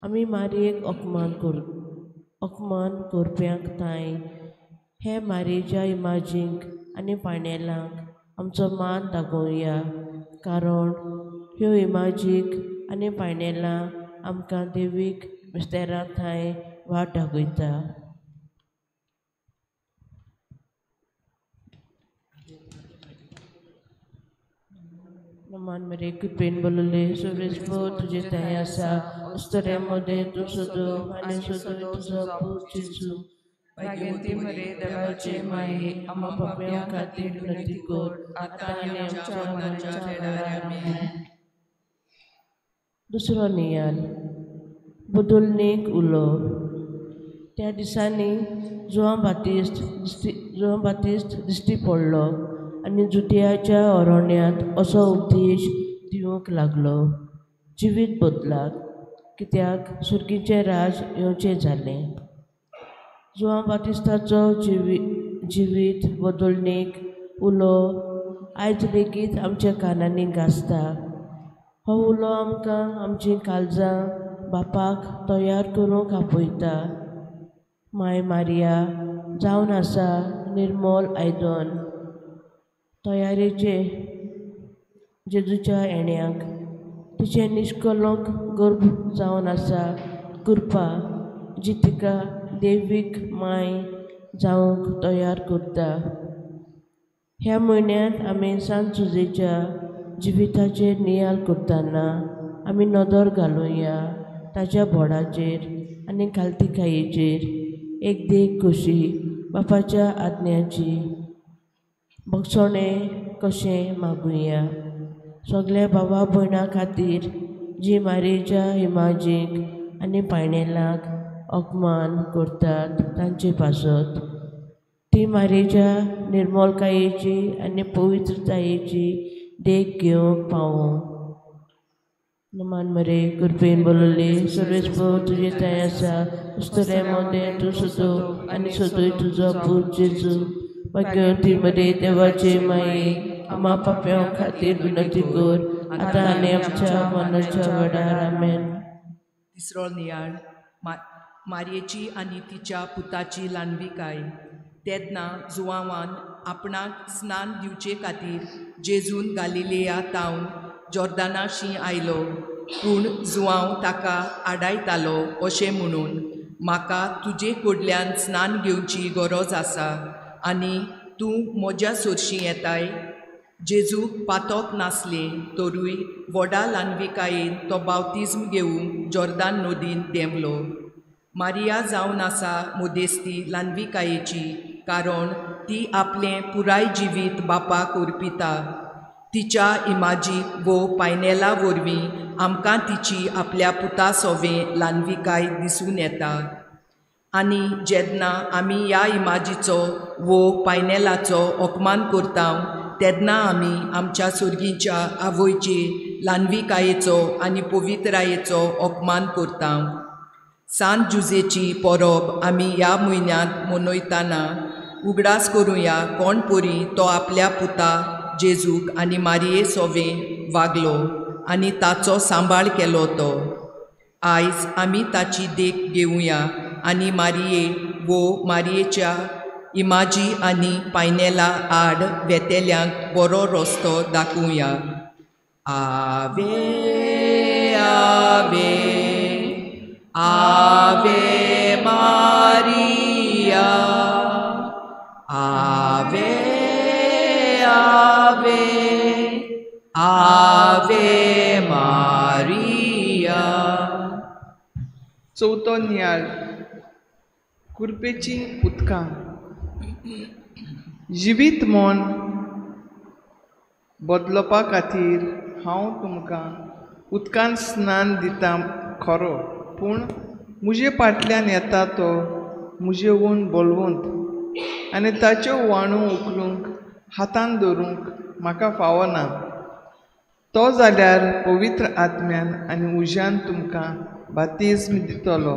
आमी मारयेक अपमान करप्यांक तांय हे मारयेच्या इमाजींक आनी पाणेलांक आमचो मान दाखोवया, कारण ह्यो इमाजीक आनी पाणेलां आमकां देवीक मिस्तेरां थंय वाट दाखयता. मान मरे कृपेन बोलले सुरेश तुजे थंय आसा, अस्तुऱ्यां मदें तूं सदो आनी सदो तुजो पूत जेजू. भाग्यवती मरे देवाचे माये, आम्हा पाप्यां खातीर विनंती कर, आतां आनी आमच्या मरणाच्या वेळार. आमेन. दुसरो नियाल बदलणेक उलो. त्या दिसांनी जुआंव बातिस्त दिश्टी पडलो आनी जुतियाच्या अरण्यांत असो उपदेश दिवंक लागलो, जिवीत बदलात, कित्याक सुर्गीचें राज येवचें जालें. जुआंव बातिस्ताचो जिवीत बदलणेक उलो आयज लेगीत आमच्या कानांनी गाजता. हो उलो आमकां आमचीं काळजां बापाक तयार करूंक आपयता. माय मारिया जावन आसा निर्मोल आयदन तयारेचे जेजूच्या येण्याक, तिचें निश्कलंक गर्भ जावन आसा कृपा जी तिका देवीक माय जावंक तयार करता. ह्या म्हयन्यांत आमी सांत सुजेच्या जिविताचेर नियाल करतना आमी नदर घालुया ताच्या बोडाचेर आनी खालतीकायेचेर, एक देख कशी बापाच्या आज्ञाची बक्षणें कशें मागुया. सगल्या भावा भयणां खातीर जी मारयेच्या इमाजीक आनी पायणेलाक अपमान करतात तांचे पासत ती मारयेच्या निर्मोलकायेची आनी पवित्रतायेची देख घेवंक पावूं. मान मरे कृपेन बोलले सर्वेस तुजे थंय आसा, अस्तुऱ्यां मदें तूं सदो आनी सदोय तुजो पूत जेजू. भाग्यवती मरे देवाचे माये, आम्हा पाप्यां खातीर विनंती कर, आतां आनी आमच्या मरणाच्या वेळार. आमेन. तिसरो नियाळ मारयेची आनी तिच्या पुताची ल्हानविकाय. तेन्ना जुआंवान आपणाक स्नान दिवचे खातीर जेजून गालिलेया तावन जॉर्दानाशी आयलो, पूण जुआंव ताका आडायतालो अशें म्हणून, म्हाका तुजे कडल्यान स्नान घेवची गरज आसा आनी तूं म्हज्या सोरशीं येताय. जेजूक पातोक नासलें तरूय व्हडा ल्हानविकायेन तो बावतिज्म घेवंक जॉर्दान नदीन देंवलो. मारिया जावन आसा मदेस्ती ल्हानविकायेची, कारण ती आपलें पुराय जिवीत बापाक अर्पिता. तिच्या इमाजीक वो पायनेला वरवीं आमकां तिची आपल्या पुता सोवें ल्हानविकाय दिसून येता. आनी जेन्ना आमी ह्या इमाजीचो वो पायनेलाचो अपमान करता तेन्ना आमी आमच्या सुर्गीच्या आवयचे ल्हानविकायेचो आनी पवित्रायेचो अपमान करता. सांत जुजेची परब आमी ह्या म्हयन्यांत मनयतना उगडास करुया कोण परी तो आपल्या पुता जेजूक आनी मारये सोवें वागलो आनी ताचो सांबाळ केलो तो. आयज आमी ताची देख घेवया आनी मारये वो मारयेच्या इमाजी आनी पायनेला आड वेतेल्यांक बरो रस्तो दाखोवया. आवे आवे आवे मारिया, आवे आवे आवे मारिया. चवथो नियाळ कुरपेचीं उदकां. जिवीत मन बदलपा खातीर हांव तुमकां उदकान स्नान दिता खरो, पूण म्हजे फाटल्यान येता तो म्हजे वून बलवंत आनी ताच्यो वाणू उखलूंक हातान धरूंक म्हाका फावना. तो जाल्यार पवित्र आत्म्यान आनी उज्यान तुमकां बातिज्म दितलो.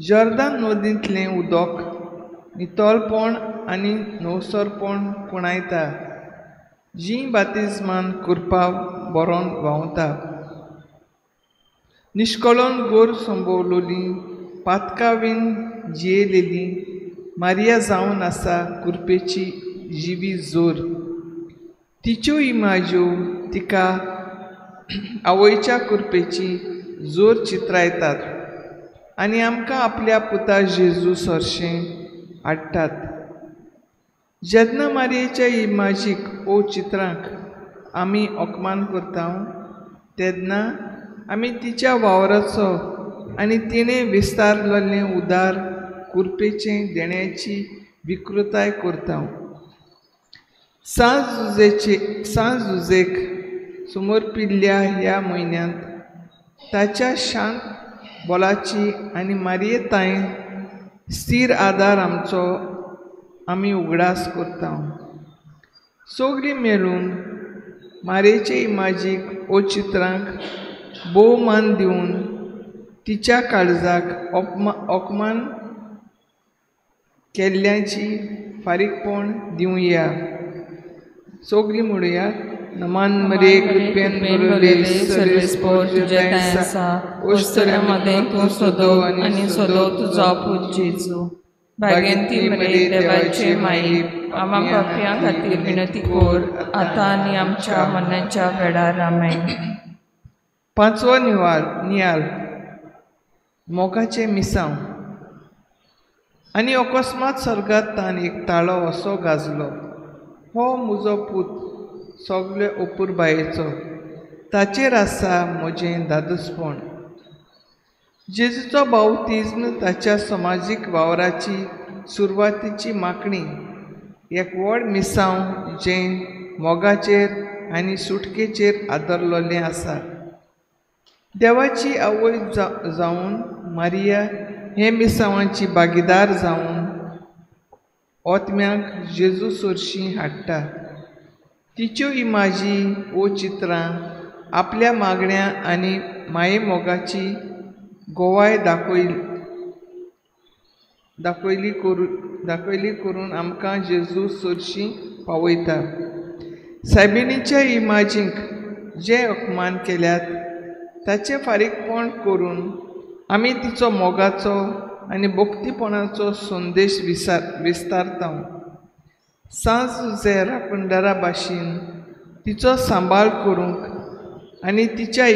जॉर्दान नदींतलें उदक नितळपण आनी नवसरपण खुणायता, जीं बातिज्मान कुरपा बरोवन व्हांवता. निश्कळोन गोर संभवलोली पातकावीन जियेलेली मारिया जावन आसा कुरपेची जिवी जोर. तिच्यो इमाज्यो तिका आवयच्या कुरपेची जोर चित्रायतात आनी आमकां आपल्या पुता जेजू सरशें हाडटात. जेन्ना मारयेच्या इमाजीक ओ चित्रांक आमी अपमान करता तेन्ना आमी तिच्या वावराचो आनी तिणें विस्तारलेलें उदार कुरपेचें देण्याची विकृताय करता. सांज जुजेक समर्पिल्ल्या ह्या म्हयन्यांत ताच्या शांत बोलाची आनी मारयेताय स्थीर आदार आमचो आमी उगडास करता. सगळीं मेळून मारयेचे इमाजीक ओ चित्रांक भोवमान दिवन तिच्या काळजाक अपमान केल्ल्याची फारीकपण दिवया. सगळीं म्हणुया. नमान मरिये कृपेन भरलेली सर्वेस्पोर तुजे ठांय आसा, ओस्तऱ्या मदें तूं सदो आनी सदो तुजो पूत जेजू. भाग्यंती मरिये देवाची माई, आमा पापयां खातीर विनंती कर आतां आनी आमच्या मरणाच्या वेळार. आमेन. पांचवो नियाळ मोगाचें मिसांव. आनी अकस्मात सर्गांत तान एक ताळो असो गाजलो, हो म्हजो पूत सगळे अपुरबायेचो, ताचेर आसा म्हजें दादोसपण. जेजूचो बावतिज्म ताच्या समाजीक वावराची सुरवातीची मागणी, एक व्हड मिसांव जें मोगाचेर आनी सुटकेचेर आदारलेलें आसा. देवाची आवय जावन मारिया हे मिसांवाची भागीदार जावन ओत्म्यांक जेजू सरशीं हाडटा. तिच्यो इमाजी ओ चित्रां आपल्या मागण्या आनी मायेमोगाची गोवाय दाखयली करून आमकां जेजू सरशीं पावयता. सायबिणीच्या इमाजींक जे अपमान केल्यात ताचें फारीकपण करून आमी तिचो मोगाचो आनी भक्तीपणाचो संदेश विस्तारता. सांज जुजे राखणदारा भाशेन तिचो सांबाळ करूंक आनी तिच्या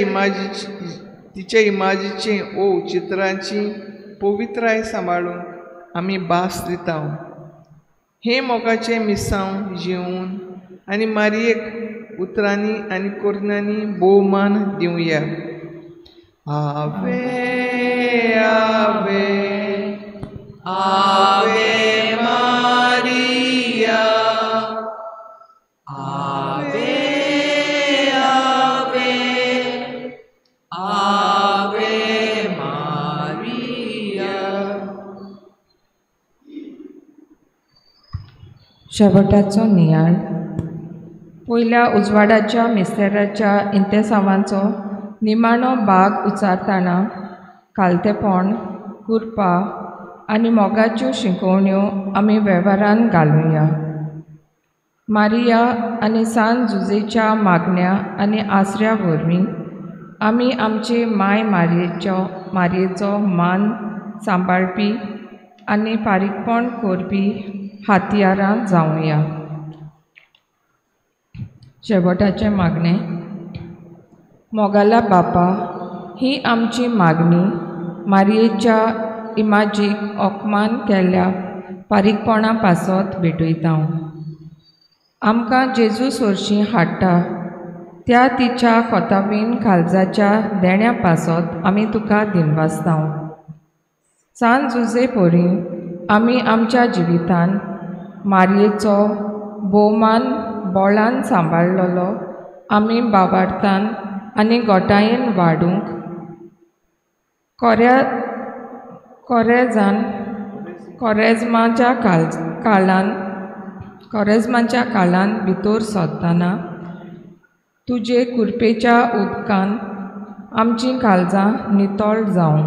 इमाजीचें ओ चित्रांची पवित्राय सांबाळूंक आमी भास दिता. हें मोगाचें मिसांव जिवन आनी मारयेक उतरांनी आनी करण्यांनी भोवमान दिवया. Ave, Ave, Ave Maria, Ave, Ave, Ave Maria. शेवटाचो नियाळ. पयल्या उजवाडाच्या मिस्तेराच्या इंतेसांवाचो निमाणो भाग उचारतना खालतेपण, कुरपा आनी मोगाच्यो शिकोवण्यो आमी वेव्हारान घालुया. मारिया आनी सान जुजेच्या मागण्या आनी आसऱ्या वरवीं आमी आमचे माय मारयेचो मान सांबाळपी आनी फारीकपण करपी हातयारां जावया. शेवटाचें मागणें. मोगाला बापा, ही आमची मागणी मारयेच्या इमाजीक अपमान केल्ल्या फारीकपणा पासत भेटयता. आमकां जेजू सरशीं हाडटा त्या तिच्या खोतावीन काळजाच्या देण्या पासत आमी तुका दिनवासता. सान जुजे परी आमी आमच्या जिवितान मारयेचो भोवमान बोळान सांबाळलेलो आमी बाबार्थान आनी गोटायेन वाडूंक कोरेज्माच्या काळान भितर सरतना तुजे कुरपेच्या उदकान आमचीं काळजां नितळ जावं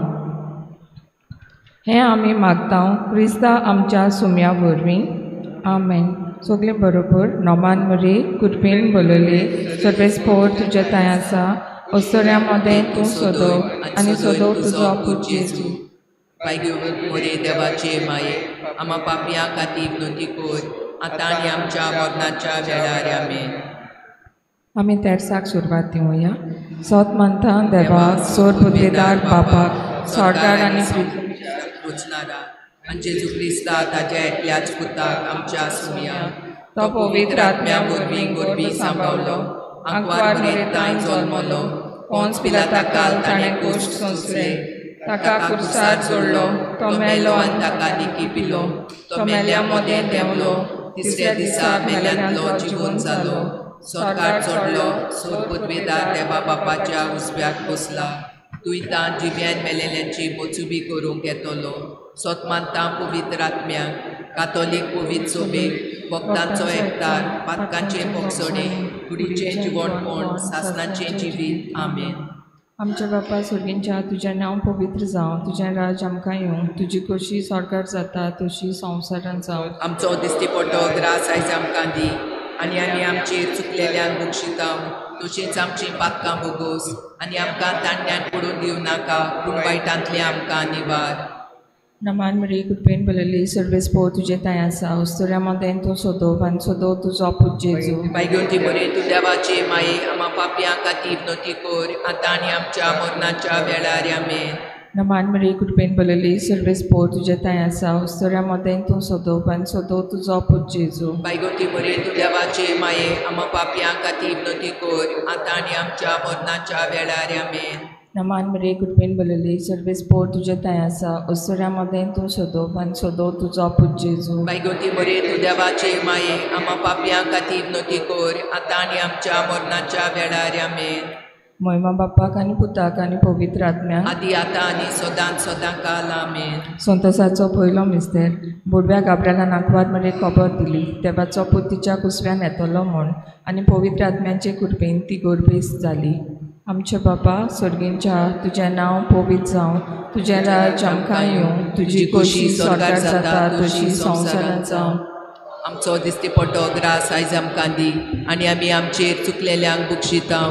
हें आमी मागता क्रिस्ता आमच्या सुम्या वरवीं. आमेन. सगळें बरोबर. नोमान मरे कुरपेन बोलयले सर्वेस्पोर तुज्या थंय आसा, अस्तुऱ्यां मदें तूं सदोव आनी सदोव तुजो पूत जेजू. बायगो मोरे देवाचे माये, आमा पापयां खातीर विनवती कर आतां आनी आमच्या मरणाच्या वेळार. आमेन. आमी तेर्साक सुरवात दिवया. सोत मानता देवा सोर बुद्धिदार बापाक सोडगार आनी रोचणारा आनी जेजू क्रिस्ता ताच्या एकल्याच पुताक आमच्या सुमया, तो पवित्र आत्म्या वरवीं गोरवी सांबावलो, आंकवार मरेतांय जल्मलो, पोंच पिलाता काल ताणें कोश्ट सोंसले, ताका कुर्सार जोडलो, तो मेलो आनी ताका निकी पिलो, तो मेल्या मदें देंवलो, तिसऱ्या दिसा मेल्यांतलो जिवोन जालो, सरकार चडलो, सोर पदवेदार देवा बापाच्या उजव्याक बसला, दुयतां जिव्यान मेलेल्यांची बोचुबी करूंक येतलो. सोत मानता पवित्र आत्म्याक, कातोलीक पवित्र सोबेक, भक्तांचो एकतार, पातकांचे पोगसणे, कुडीचें जिवणपण, सासणाचें जिवीत. आमेन. आमच्या बापा सर्गींच्या, तुजें नांव पवित्र जावं, तुजें राज आमकां येवं, तुजी खोशी स्वर्गार जाता तशी संवसारांत जावं. आमचो दिश्टी पडटो ग्रास आयज आमकां दी आनी आमी आमचेर चुकलेल्यांक बक्षिता तशेंच आमचीं पातकां बोगोस आनी आमकां ताणण्यान पडून दिवं नाका, पूण वायटांतलें आमकां निवार. नमान मरी कृपेन भरलेली सर्वेस्पोर तुजें तांय आसा, अस्तुऱ्यां मदें तूं सदोव आनी सदोव तुजो पूत जेजू. बायगो बरे तूं देवाचे माये, आमा पापयां खातीर विनवती कर आतां आनी आमच्या मरणाच्या वेळार. आमेन. नमान मरी कृपेन भरलेली सर्वेस्पोर तुजें तांय आसा, अस्तुऱ्यां मदें तूं सदोव आनी सदोव तुजो पूत जेजू. बायगो बरे तूं देवाचे माये, आमा पापयां खातीर विनवती कर आतां आनी आमच्या मरणाच्या वेळार. आमेन. नमान मरी कृपेन भरलेली सर्वेस्पोर तुजें तांय आसा, अस्तुऱ्यां मदें तूं सदोव आनी सदोव तुजो पूत जेजू. बायगो बरे तूं देवाचे माये, आमा पापयां खातीर विनवती कर आतां आनी आमच्या मरणाच्या वेळार. आमेन. मोयमा बापाक आनी पुताक आनी पवित्र आत्म्याक, आदी आतां आनी सदांच सदां काल. आमेन. संतोसाचो पयलो मिस्तेर. बुडव्या गाब्रालान आंकवार मरेक खबर दिली, देवाचो पूत तिच्या कुसव्यान येतलो म्हूण, आनी पवित्र आत्म्याचे कृपेन ती गोरबेस जाली. आमच्या बापा सर्गींच्या, तुजें नांव पवित्र जावं, तुजें राज आमकां येवं, तुजी खोशी स्वर्गार जाता तशी संवसारांत जावं. आमचो दिश्टी पडटो ग्रास आयज आमकां दी आनी आमी आमचेर चुकलेल्यांक बक्षिता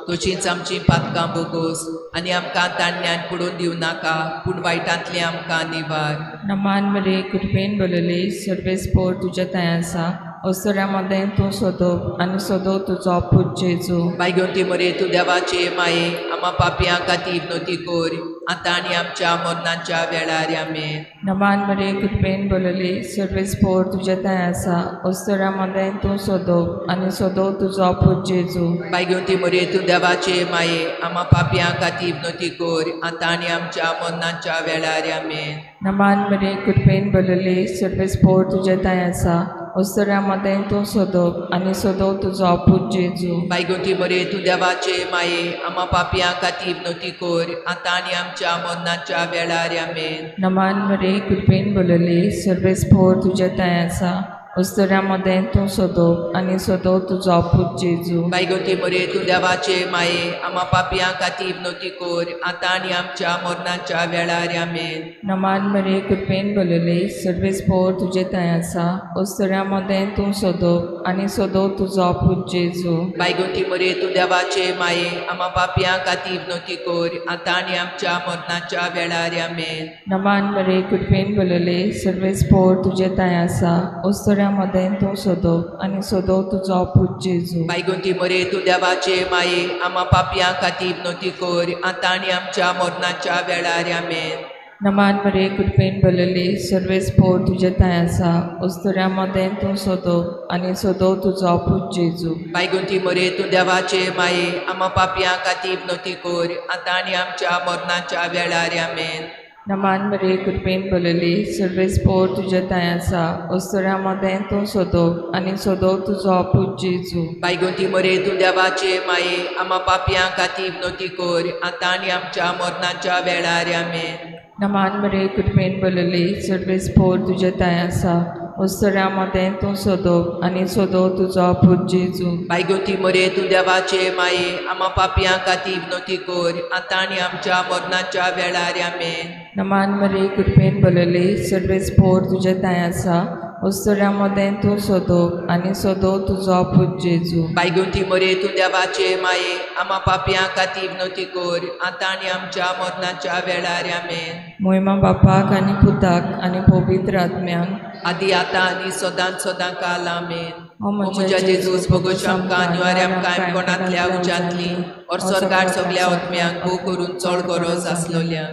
तशींच आमचीं पातकां बोगोस आनी आमकां ताणण्यान पडून दिवं नाका, पूण वायटांतलें आमकां निवार. नमान मरे कृपेन भरलेली सर्वेस्पोर तुजें तांय आसा, अस्तुऱ्यां मदें तूं सदोव आनी सदोव तुजो पूत जेजू. बायगो मरे तूं देवाचे माये, आमा पापयां खातीर विनवती कर आतां आनी आमच्या मरणाच्या वेळार. आमेन. नमान मरे कृपेन भरलेली सर्वेस्पोर तुजें तांय आसा, अस्तुऱ्यां मदें तूं सदोव आनी सदोव तुजो पूत जेजू. बायगो मरे तूं देवाचे माये, आमा पापयां खातीर विनवती कर आतां आनी आमच्या मरणाच्या वेळार. आमेन. नमान मरे कृपेन भरलेली सर्वेस्पोर तुजें तांय आसा, अस्तुऱ्यां मदें तूं सदोव आनी सदोव तुजो पूत जेजू. बायगो बरे तूं देवाचे माये, आमा पापयां खातीर विनवती कर आतां आनी आमच्या मरणाच्या वेळार. आमेन. नमान मरे कृपेन भरलेली सर्वेस्पोर तुजें तांय आसा, अस्तुऱ्यां मदें तूं सदोव आनी सदोव तुजो पूत जेजू. बायगो मरे तूं देवाचे माये, आमा पापयां खातीर विनवती कर आतां आनी आमच्या मरणाच्या वेळार. आमेन. नमान मरे कृपेन भरलेली सर्वेस्पोर तुजें तांय आसा, अस्तुऱ्यां मदें तूं सदोव आनी सदोव तुजो पूत जेजू. बायगो मरे तूं देवाचे माये, आमा पापयां खातीर विनवती कर आतां आनी आमच्या मरणाच्या वेळार. आमेन. नमान मरे कृपेन भरलेली सर्वेस्पोर तुजें तांय आसा, अस्तुऱ्यां मदें तूं सदोव आनी सदोव तुजो पूत जेजू. बायगो मरे तूं देवाचे माये, आमा पापयां खातीर विनवती कर आतां आनी आमच्या मरणाच्या वेळार. आमेन. नमान मरे कृपेन भरलेली सर्वेस्पोर तुजें तांय आसा, अस्तुऱ्यां मदें तूं सदोव आनी सदोव तुजो पूत जेजू. बायगो मरे तूं देवाचे माये, आमा पापयां खातीर विनवती कर आतां आनी आमच्या मरणाच्या वेळार. आमेन. नमान मरे कृपेन भरलेली सर्वेस्पोर तुजें तांय आसा, अस्तुऱ्यां मदें तूं सदोव आनी सदोव तुजो पूत जेजू. बायगो मरे तूं देवाचे माये, आमा पापयां खातीर विनवती कर आतां आनी आमच्या मरणाच्या वेळार. आमेन. नमान मरे कृपेन भरलेली सर्वेस्पोर तुजें तांय आसा, अस्तुऱ्यां मदें तूं सदोव आनी सदोव तुजो पूत जेजू. बायगो मरे तूं देवाचे माये, आमा पापयां खातीर विनवती कर आतां आनी आमच्या मरणाच्या वेळार. आमेन. नमान मरे कृपेन भरलेली सर्वेस्पोर तुजें तांय आसा, उस्तुऱ्या मदें तूं सोदोव आनी सोदोव तुजो पूत जेजू. बायगुंती मरे तूं देवाचे माये आमा पापयां खातीर विनवती कर आतां आनी आमच्या मरणाच्या वेळार. आमेन. मोहिमा बापाक आनी पुताक आनी पवित्र आत्म्याक, आदी आतां आनी सदांच सदां काल. आमेन. ओ म्हज्या जेजूस भोगोश आमकां निवारे आमकां कोणांतल्या उज्यांतली और स्वर्गार सगल्या आत्म्यांक भोव करून चड गरज आसलोल्या.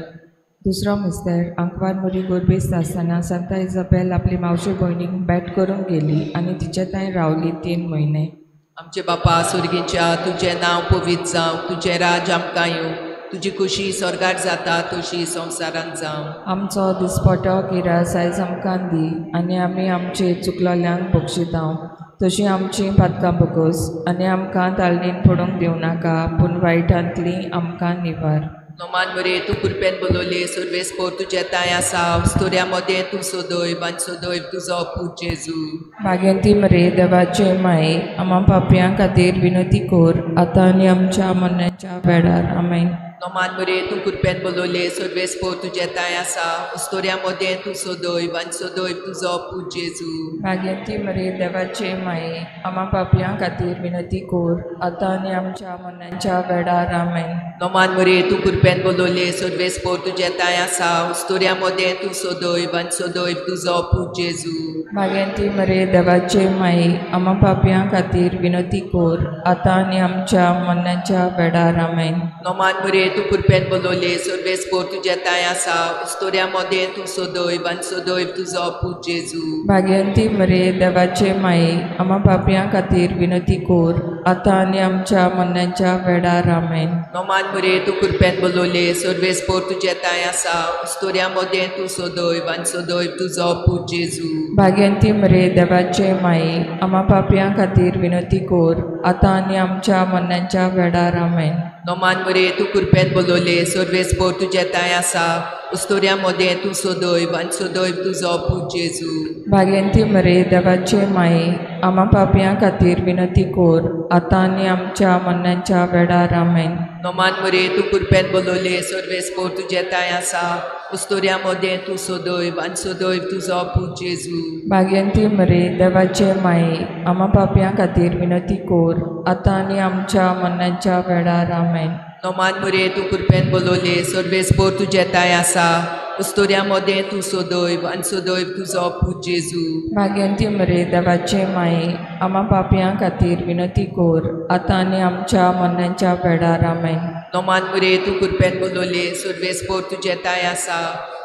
दुसरो मिस्तर आंकवार मुरी गोरबेस्त आसतना सांता इजाबेल आपली मावशी भयणीक भेट करूंक गेली आनी तिचे थंय रावली 3 म्हयने. आमचे बापा सुर्गीच्या, तुजें नांव पवित्र जावं, तुजें राज आमकां येवं, तुजी खुशी स्वर्गार जाता तशी संवसारांत जावं. आमचो दिसपटो गिरास आयज आमकां दी आनी आमी आमचे चुकलोल्यांक बक्षितांव तशी आमची पातकां बगोस आनी आमकां ताळणीन पडूंक दिवं नाका पूण वायटांतली आमकां निवार. नोमान मरे तूं कृपेन बोलवले सर्वेस्पोर तुजें तांय आसा, स्तोऱ्या मदें तूं सोदय आनी सोदय तुजो पूत जेजू. भाग्यंती मरे देवाचे माये आमा पापयां खातीर विनवती कर आतां आनी आमच्या मरणाच्या वेळार. आमेन. नोमान मरे तूं कृपेन बोलवले सर्वेस्पोर तुजें तांय आसा, स्तोऱ्या मदें तूं सोदय आनी सोदय तुजो पूत जेजू. भाग्यंती मरे देवाचे माये आमा पापयां खातीर विनवती कर आतां आनी आमच्या मरणाच्या वेळार. आमेन. नोमान मरे तूं कृपेन बोलवले सर्वेस्पोर तुजें तांय आसा, स्तोऱ्या मदें तूं सोदय आनी सोदय तुजो पूत जेजू. भाग्यंती मरे देवाचे माये आमा पापयां खातीर विनवती कर आतां आनी आमच्या मरणाच्या वेळार. आमेन. नोमान मरे तूं कृपेन बोलवले सर्वेस्पोर तुजें तांय आसा, स्तोऱ्या मदें तूं सोदय आनी सोदय तुजो पूत जेजू. भाग्यंती मरे देवाचे माये आमा पापयां खातीर विनवती कर आतां आनी आमच्या मरणाच्या वेळार. आमेन. नोमान मरे तूं कृपेन बोलवले सर्वेस्पोर तुजें तांय आसा, स्तोऱ्या मदें तूं सोदय आनी सोदय तुजो पूत जेजू. भाग्यंती मरे देवाचे माये आमा पापयां खातीर विनवती कर आतां आनी आमच्या मरणाच्या वेळार. आमेन. नोमान मरे तूं कृपेन बोलवले सर्वेस्पोर तुजें तांय आसा, स्तोऱ्या मदें तूं सोदय आनी सोदय तुजो पूत जेजू. भाग्यंती मरे देवाचे माये आमा पापयां खातीर विनवती कर आतां आनी आमच्या मरणाच्या वेळार. आमेन. नोमान मरे तूं कृपेन बोलवले सर्वेस्पोर तुजें तांय आसा, स्तोऱ्या मदें तूं सोदय आनी सोदय तुजो पूत जेजू. भाग्यंती मरे देवाचे माये आमा पापयां खातीर विनवती कर आतां आनी आमच्या मरणाच्या वेळार. आमेन. नोमान मरे तूं कृपेन बोलवले सर्वेस्पोर तुजें तांय आसा, स्तोऱ्या मदें तूं सोदय आनी सोदय तुजो पूत जेजू. भाग्यंती मरे देवाचे माये आमा पापयां खातीर विनवती कर आतां आनी आमच्या मरणाच्या वेळार. आमेन. नोमान मरे तूं कृपेन बोलवले सर्वेस्पोर तुजें तांय आसा,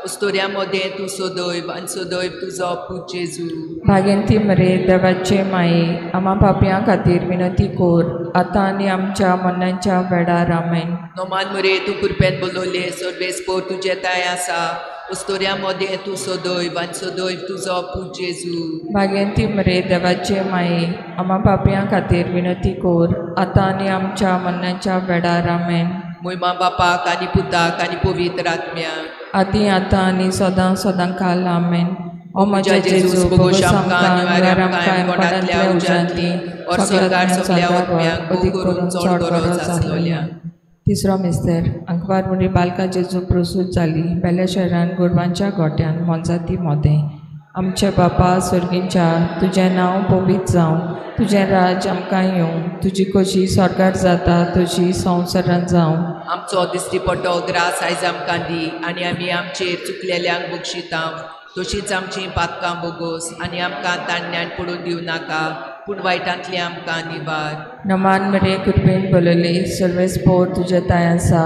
स्तोऱ्या मदें तूं सोदय आनी सोदय तुजो पूत जेजू. भाग्यंती मरे देवाचे माये आमा पापयां खातीर विनवती कर आतां आनी आमच्या मरणाच्या वेळार. आमेन. नोमान मरे तूं कृपेन बोलवले सर्वेस्पोर तुजें तांय आसा, स्तोऱ्या मदें तूं सोदय आनी सोदय तुजो पूत जेजू. भाग्यंती मरे देवाचे माये आमा पापयां खातीर विनवती कर आतां आनी आमच्या मरणाच्या वेळार. आमेन. मोहिमा बापाक आनी पुताक आनी पवित्र आत्म्याक, आदी आतां आनी सदां सदां काल. आमेन. ओ म्हज्या जेजू भोगोश आमकां निवार आमकां कोणांतल्या उज्यांतली और स्वर्गार सगल्या आत्म्यांक भोव करून चड गरज आसलोल्या. तिसरो मिस्तर आंकवार मुरी बालका जेजू प्रसूत जाली बेल्या शहरान गोरवांच्या गोट्यान मोनजाती मोदें. आमचे बापा स्वर्गींच्या, तुजें नांव पवित्र जावं, तुजें राज आमकां येवं, तुजी खोशी स्वर्गार जाता तशी संवसारांत जावं. आमचो दिश्टी पडटो ग्रास आयज आमकां दी आनी आमी आमचेर चुकलेल्यांक बक्षितांव तशीच आमची पातकां बोगोस आनी आमकां ताणण्यान पडून दिवं नाका पूण वायटांतली आमकां निवार. नमान मरे कृपेन बोलयली सर्वेस्पोर तुजें तांय आसा,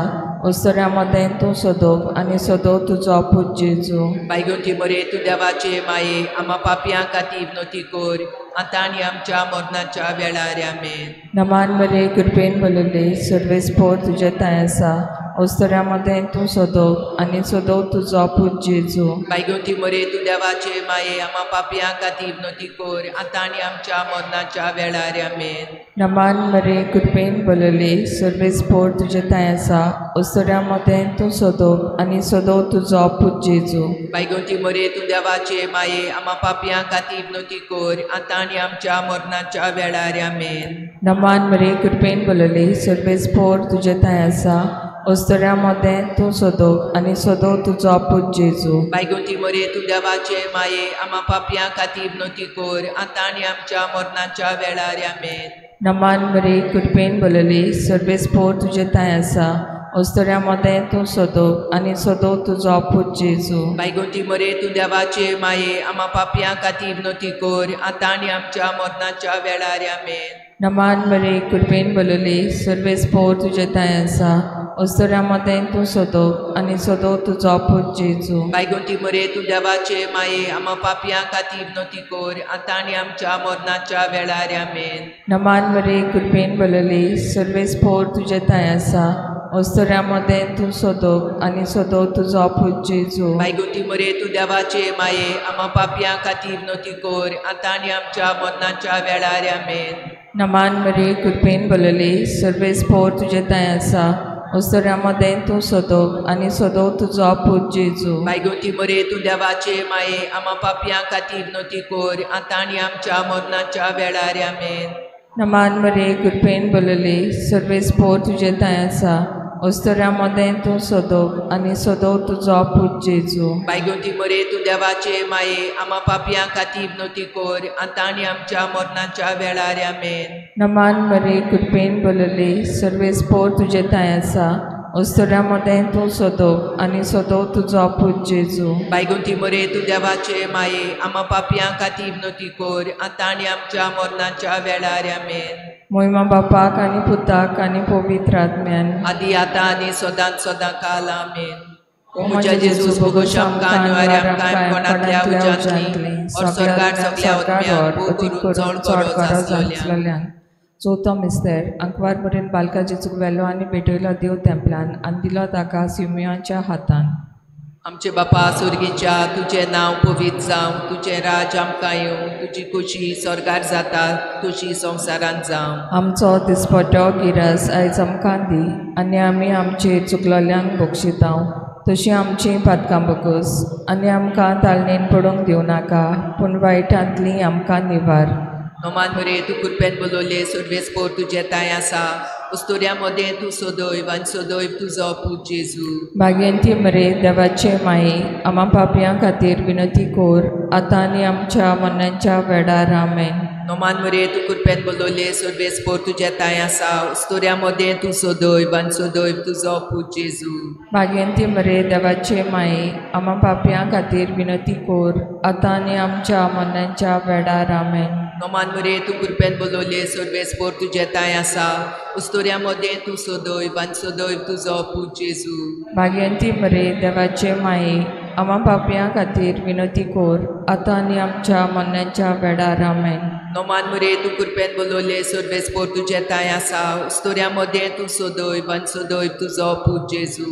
ओस्तोऱ्या मदें तूं सोदोव आनी सोदोव तुजो पूत जेजू. बायगोती मरे तूं देवाचे माये आमा पापयां खातीर विनवती कर आतां आनी आमच्या मरणाच्या वेळार. आमेन. नमान मरे कृपेन बोलयली सर्वेस्पोर तुजें तांय आसा, ओस्तोऱ्या मदें तूं सोदोव आनी सोदोव तुजो पूत जेजू. बायगोती मरे तूं देवाचे माये आमा पापयां खातीर विनवती कर आतां आनी आमच्या मरणाच्या वेळार. आमेन. नमान मरे कृपेन बोलयली सर्वेस्पोर तुजें तांय आसा, ओस्तोऱ्या मदें तूं सोदोव आनी सोदोव तुजो पूत जेजू. बायगोती मरे तूं देवाचे माये आमा पापयां खातीर विनवती कर आतां आनी आमच्या मरणाच्या वेळार. आमेन. नमान मरे कृपेन बोलयली सर्वेस्पोर तुजें तांय आसा, अस्तुऱ्यां मदें तूं सदोव आनी सदोव तुजो पूत जेजू. बायगुंती मरे तूं देवाचे माये आमा पापयां खातीर विनवती कर आतां आनी आमच्या मरणाच्या वेळार. आमेन. नमान मरे कृपेन भरलेली सर्वेस्पोर तुजे ठांय आसा, अस्तुऱ्यां मदें तूं सदोव आनी सदोव तुजो पूत जेजू. बायगुंती मरे तूं देवाचे माये आमा पापयां खातीर विनवती कर आतां आनी आमच्या मरणाच्या वेळार. आमेन. नमान मरे कृपेन भरलेली सर्वेस्पोर तुजे ठांय आसा, अस्तुऱ्यां मदें तूं सदोव आनी सदोव तुजो पूत जेजू. बायगुंती मरे तूं देवाचे माये आमा पापयां खातीर विनवती कर आतां आनी आमच्या मरणाच्या वेळार. आमेन. नमान मरे कृपेन भरलेली सर्वेस्पोर तुजे ठांय आसा, अस्तुऱ्यां मदें तूं सदोव आनी सदोव तुजो पूत जेजू. बायगुंती मरे तूं देवाचे माये आमा पापयां खातीर विनवती कर आतां आनी आमच्या मरणाच्या वेळार. आमेन. नमान मरे कृपेन भरलेली सर्वेस्पोर तुजे ठांय आसा, अस्तुऱ्यां मदें तूं सदोव आनी सदोव तुजो पूत जेजू. बायगुंती मरे तूं देवाचे माये आमा पापयां खातीर विनवती कर आतां आनी आमच्या मरणाच्या वेळार. आमेन. नमान मरे कृपेन भरलेली सर्वेस्पोर तुजे ठांय आसा, अस्तुऱ्यां मदें तूं सदोव आनी सदोव तुजो पूत जेजू. बायगुंती मरे तूं देवाचे माये आमा पापयां खातीर विनवती कर आतां आनी आमच्या मरणाच्या वेळार. आमेन. नमान मरे कृपेन भरलेली सर्वेस्पोर तुजे ठांय आसा, अस्तुऱ्यां मदें तूं सदोव आनी सदोव तुजो पूत जेजू. बायगुंती मरे तूं देवाचे माये आमा पापयां खातीर विनवती कर आतां आनी आमच्या मरणाच्या वेळार. आमेन. मोहिमा बापाक आनी पुताक आनी पवित्र आत्म्यान, आदी आतां आनी सदांच सदां काल. आमेन. म्हज्या जेजूस भोगोश आमकां आनी आमकां कोणांतल्या उज्यांतली और सरकार सगल्या आत्म्यांक भोग करून चड गरज आसलेल्यान. चवथो मिस्तेर आंकवार मरेन बालका जेजूक व्हेलो आनी भेटयलो देव तेंपलान आनी दिलो ताका सिमियोनाच्या हातान. आमचे बापा स्वर्गीच्या तुजें नांव पवित्र जावं, तुजें राज आमकां येवं, तुजी खोशी स्वर्गार जाता तशी संवसारांत जावं. आमचो दिसपटो गिरास आयज आमकां दी आनी आमी आमचे चुकलोल्यांक बक्षितांव तशी आमची पातकां बगस आनी आमकां तालनेन पडूंक दिवं नाका पूण वायटांतली आमकां निवार. नोमान मरे तूं कृपेन बोलवले सर्वेस्पोर तुजें ठांय आसा, अस्तुऱ्यां मदें तूं सदैव आनी सदैव तुजो पूत जेजू. भाग्यंती मरे देवाचे माये आमा पापयां खातीर विनवती कर आतां आनी आमच्या मरणाच्या वेळार. आमेन. नोमान मरे तूं कृपेन बोलवले सर्वेस्पोर तुजें ठांय आसा, अस्तुऱ्यां मदें तूं सदैव आनी सदैव तुजो पूत जेजू. भाग्यंती मरे देवाचे माये आमा पापयां खातीर विनवती कर आतां आनी आमच्या मरणाच्या वेळार. आमेन. नोमान मरे तूं कृपेन बोलवले सर्वेस्पोर तुजें ठांय आसा, अस्तुऱ्यां मदें तूं सदैव आनी सदैव तुजो पूत जेजू. भाग्यंती मरे देवाचे माये आमा पापयां खातीर विनवती कर आतां आनी आमच्या मरणाच्या वेळार. आमेन. नोमान मरे तूं कृपेन बोलवले सर्वेस्पोर तुजें ठांय आसा, अस्तुऱ्यां मदें तूं सदैव आनी सदैव तुजो पूत जेजू.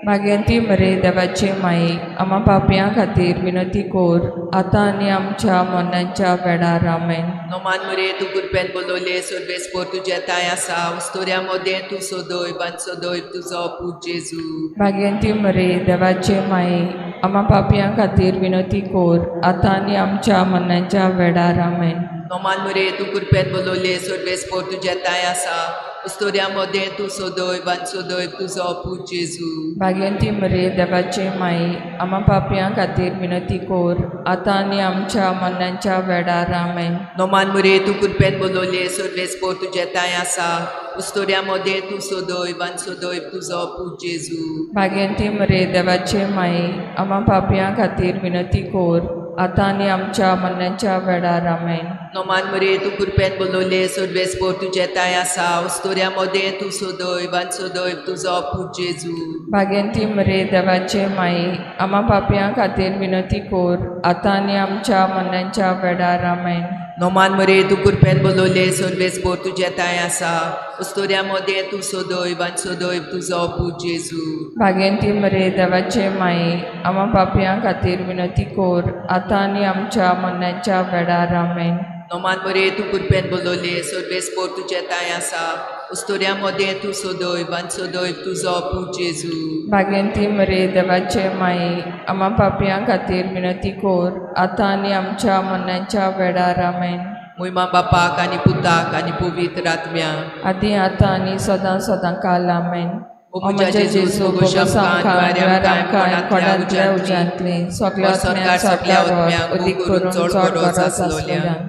भाग्यंती मरे देवाचे माये आमा पापयां खातीर विनवती कर आतां आनी आमच्या मरणाच्या वेळार. आमेन. नोमान मरे तूं कृपेन बोलवले सर्वेस्पोर तुजें ठांय आसा, अस्तुऱ्यां मदें तूं सदैव आनी सदैव तुजो पूत जेजू. भाग्यंती मरे देवाचे माये आमा पापयां खातीर विनवती कर आतां आनी आमच्या मरणाच्या वेळार. आमेन. नोमान मरे तूं कृपेन बोलवले सर्वेस्पोर तुजें ठांय आसा, अस्तुऱ्यां मदें तूं सदैव आनी सदैव तुजो पूत जेजू. भाग्यंती मरे देवाचे माये आमा पापयां खातीर विनवती कर आतां आनी आमच्या मरणाच्या वेळार. आमेन. नोमान मरे तूं कृपेन बोलवले सर्वेस्पोर तुजें ठांय आसा, अस्तुऱ्यां मदें तूं सदैव आनी सदैव तुजो पूत जेजू. भाग्यंती मरे देवाचे माये आमा पापयां खातीर विनवती कर आतां आनी आमच्या मरणाच्या वेळार. आमेन. नोमान मरे तूं कृपेन बोलवले सर्वेस्पोर तुजें ठांय आसा, अस्तुऱ्यां मदें तूं सदैव आनी सदैव तुजो पूत जेजू. भाग्यंती मरे देवाचे माये आमा पापयां खातीर विनवती कर आतां आनी आमच्या मरणाच्या वेळार. आमेन. नोमान मरे तूं कृपेन बोलवले सर्वेस्पोर तुजें ठांय आसा, अस्तुऱ्यां मदें तूं सदैव आनी सदैव तुजो पूत जेजू. भाग्यंती मरे देवाचे माये आमा पापयां खातीर विनवती कर आतां आनी आमच्या मरणाच्या वेळार. आमेन. नोमान मरे तूं कृपेन बोलवले सर्वेस्पोर तुजें ठांय आसा, अस्तुऱ्यां मदें तूं सदैव आनी सदैव तुजो पूत जेजू. भाग्यंती मरे देवाचे माये आमा पापयां खातीर विनवती कर आतां आनी आमच्या मरणाच्या वेळार. आमेन. मोहिमा बापाक आनी पुताक आनी पवित्र आत्म्याक, आदी आतां आनी सदां सदां काल. आमेन. ओ म्हज्या जेजू भोगोस आमकां कोणांतल्या उज्यांतली सगळ्या आत्म्यांक व्हर, अदीक करून चड गरज आसलोल्यांक.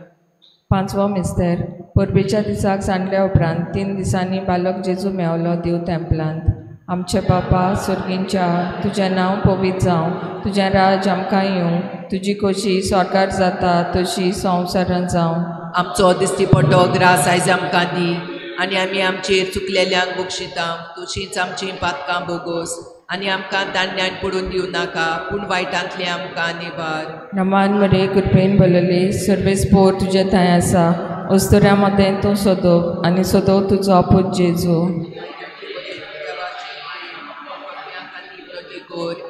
पांचवो मिस्तेर. परबेच्या दिसाक सांडल्या उपरांत 3 दिसांनी बालक जेजू मेवलो देव तेंपलांत. आमचे बापा सर्गींच्या, तुजें नांव पवित्र जावं, तुजें राज आमकां येवं, तुजी खोशी स्वर्गार जाता तशी संवसारांत जावं. आमचो दिश्टी पडटो ग्रास आयज आमकां दी आनी आमी आमचेर चुकलेल्यांक बक्षिता तशींच आमचीं पातकां बोगोस आनी आमकां दांड्यान पडून दिवं नाका पूण वायटांतलें आमकां निवार. नमान मरे कृपेन भरलेली सर्वेस्पोर तुजे थंय आसा, अस्तुऱ्यां मदें तूं सदो आनी सदो तुजो पूत जेजू.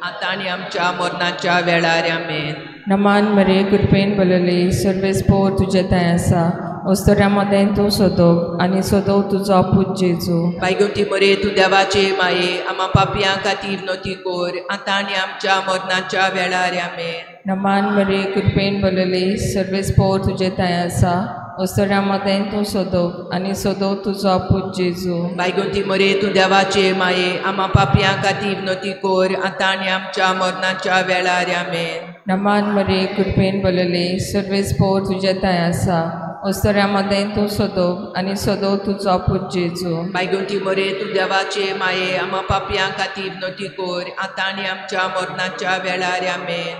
आतां आनी आमच्या मरणाच्या वेळार आमेन. नमान मरे कृपेन भरलेली सर्वेस्पोर तुजे थंय आसा, अस्तुऱ्यां मदें तूं सदो आनी सदो तुजो पूत जेजू. बायगोटी मरे तूं देवाचे माये आमा पापयां खातीर नती कोर आतां आनी आमच्या मरणाच्या वेळार आमेन. नमान मरे कृपेन भरलेली सर्वेस्पोर तुजे थंय आसा, अस्तुऱ्यां मदें तूं सदो आनी सदो तुजो पूत जेजू. बायगोटी मरे तूं देवाचे माये आमा पापयां खातीर नती कोर आतां आनी आमच्या मरणाच्या वेळार आमेन. नमान मरे कृपेन भरलेली सर्वेस्पोर तुजे थंय आसा, अस्तुऱ्यां मदें तूं सदो आनी सदो तुजो पूत जेजू. बायगोटी मरे तूं देवाचे माये आमा पापयां खातीर नती कोर आतां आनी आमच्या मरणाच्या वेळार आमेन.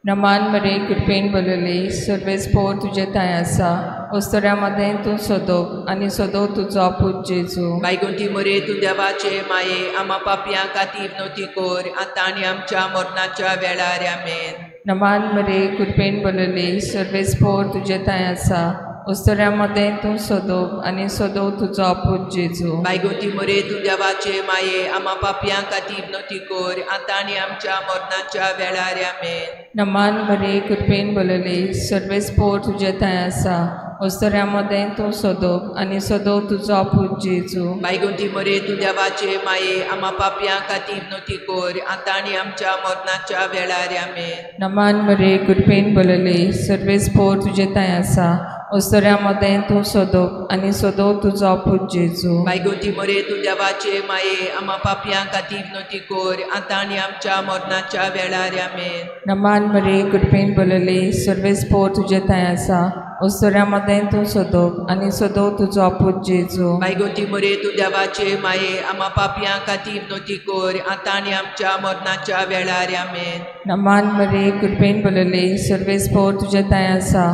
नमान मरे कृपेन भरलेली सर्वेस्पोर तुजे थंय आसा, अस्तुऱ्यां मदें तूं सदो आनी सदो तुजो पूत जेजू. बायगोटी मरे तूं देवाचे माये आमा पापयां खातीर नती कोर आतां आनी आमच्या मरणाच्या वेळार आमेन. नमान मरे कृपेन भरलेली सर्वेस्पोर तुजे थंय आसा, अस्तुऱ्यां मदें तूं सदो आनी सदो तुजो पूत जेजू. बायगोटी मरे तूं देवाचे माये आमा पापयां खातीर नती कोर आतां आनी आमच्या मरणाच्या वेळार आमेन. नमान मरे कृपेन भरलेली सर्वेस्पोर तुजे थंय आसा, अस्तुऱ्यां मदें तूं सदो आनी सदो तुजो पूत जेजू. बायगोटी मरे तूं देवाचे माये आमा पापयां खातीर नती कोर आतां आनी आमच्या मरणाच्या वेळार आमेन. नमान मरे कृपेन भरलेली सर्वेस्पोर तुजे थंय आसा, अस्तुऱ्यां मदें तूं सदो आनी सदो तुजो पूत जेजू. बायगोटी मरे तूं देवाचे माये आमा पापयां खातीर नती कोर आतां आनी आमच्या मरणाच्या वेळार आमेन. नमान मरे कृपेन भरलेली सर्वेस्पोर तुजे थंय आसा, अस्तुऱ्यां मदें तूं सदो आनी सदो तुजो पूत जेजू. बायगोटी मरे तूं देवाचे माये आमा पापयां खातीर नती कोर आतां आनी आमच्या मरणाच्या वेळार आमेन. नमान मरे कृपेन भरलेली सर्वेस्पोर तुजे थंय आसा,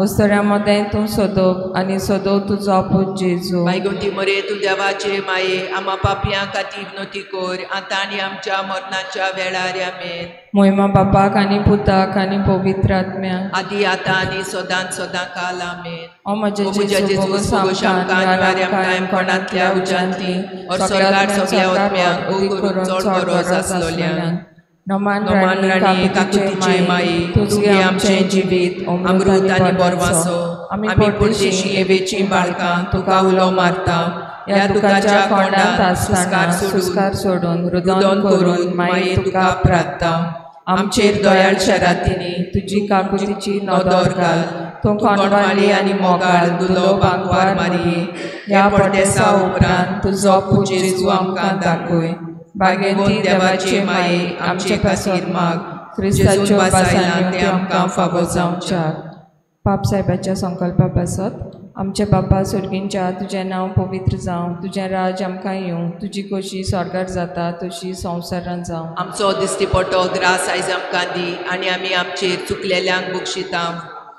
अस्तुऱ्यां मदें तूं सदो आनी सदो तुजो पूत जेजू. बायगोटी मरे तूं देवाचे माये आमा पापयां खातीर नती कोर आतां आनी आमच्या मरणाच्या वेळार आमेन. मोहिमा बापाक आनी पुताक आनी पवित्र आत्म्याक आदी आतां आनी सदां सदां काल आमेन. ओ म्हज्या जेजू भोगोस आमकां निवार कोणांतल्या उज्यांतली सगळ्या आत्म्यांक अदीक करून चड गरज आसलोल्यांक. नमान राणी काकुतीचे माये तुझे आमचें जिवीत अमृत आनी बरवासो आमी परदेशी एवेचीं बाळकां तुका उलो मारता ह्या दुखाच्या कोंडांत आसतना सुस्कार सोडून रुदन करून माये तुका प्रार्थना. आमचेर दयाळ शरातींनी तुजी काकुतीची नदर घाल, तूं कोणवाली आनी मोगाळ दुलो बांकवार मारये ह्या परदेसा उपरांत तुजो पूत जेजू आमकां दाखय. बागेंती देवाचे माये आमचे खातीर माग, क्रिस्ताच्यो बासायलां ते आमकां फावो जावच्याक. पाप साहेबाच्या संकल्पा पासत आमचे बापा सर्गींच्या, तुजें नांव पवित्र जावं, तुजें राज आमकां येवं, तुजी खोशी स्वर्गार जाता तशी संवसारांत जावं. आमचो दिश्टी पडटो ग्रास आयज आमकां दी आनी आमी आमचेर चुकलेल्यांक बक्षिता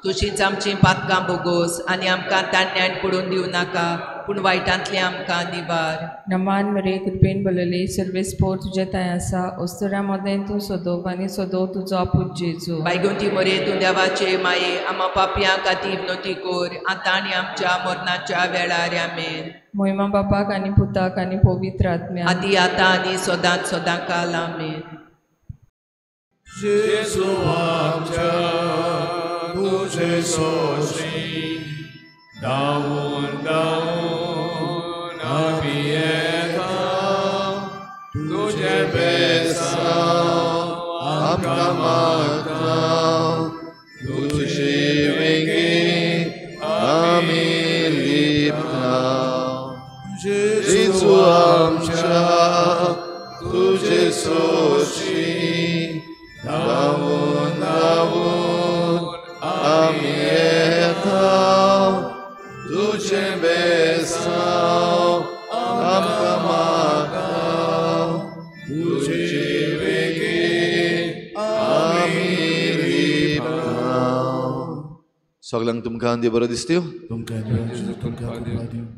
तशींच आमचीं पातकां बोगोस आनी आमकां तान्यान पडून दिवं नाका पूण वायटांतलें आमकां निवार. नमान मरे कृपेन भरलेली सर्वेस्पोर तुजे थंय आसा, अस्तुऱ्यां मदें तूं सदो आनी सदो तुजो पूत जेजू. बायगोटी मरे तूं देवाचे माये आमा पापयां खातीर नती कोर आतां आनी आमच्या मरणाच्या वेळार आमेन. मोहिमा बापाक आनी पुताक आनी पवित्र आत्म्याक आदी आतां आनी सदांच सदां काल आमेन. जेजू आमच्या तुझे सोशी धांवून धांवून आमी येता, तुझे बेसांव आमकां मागता, तुजे वेंगेंत आमी लिपता. जेजू आमच्या सगळ्यांक तुमकां देव बरो दिसत्यो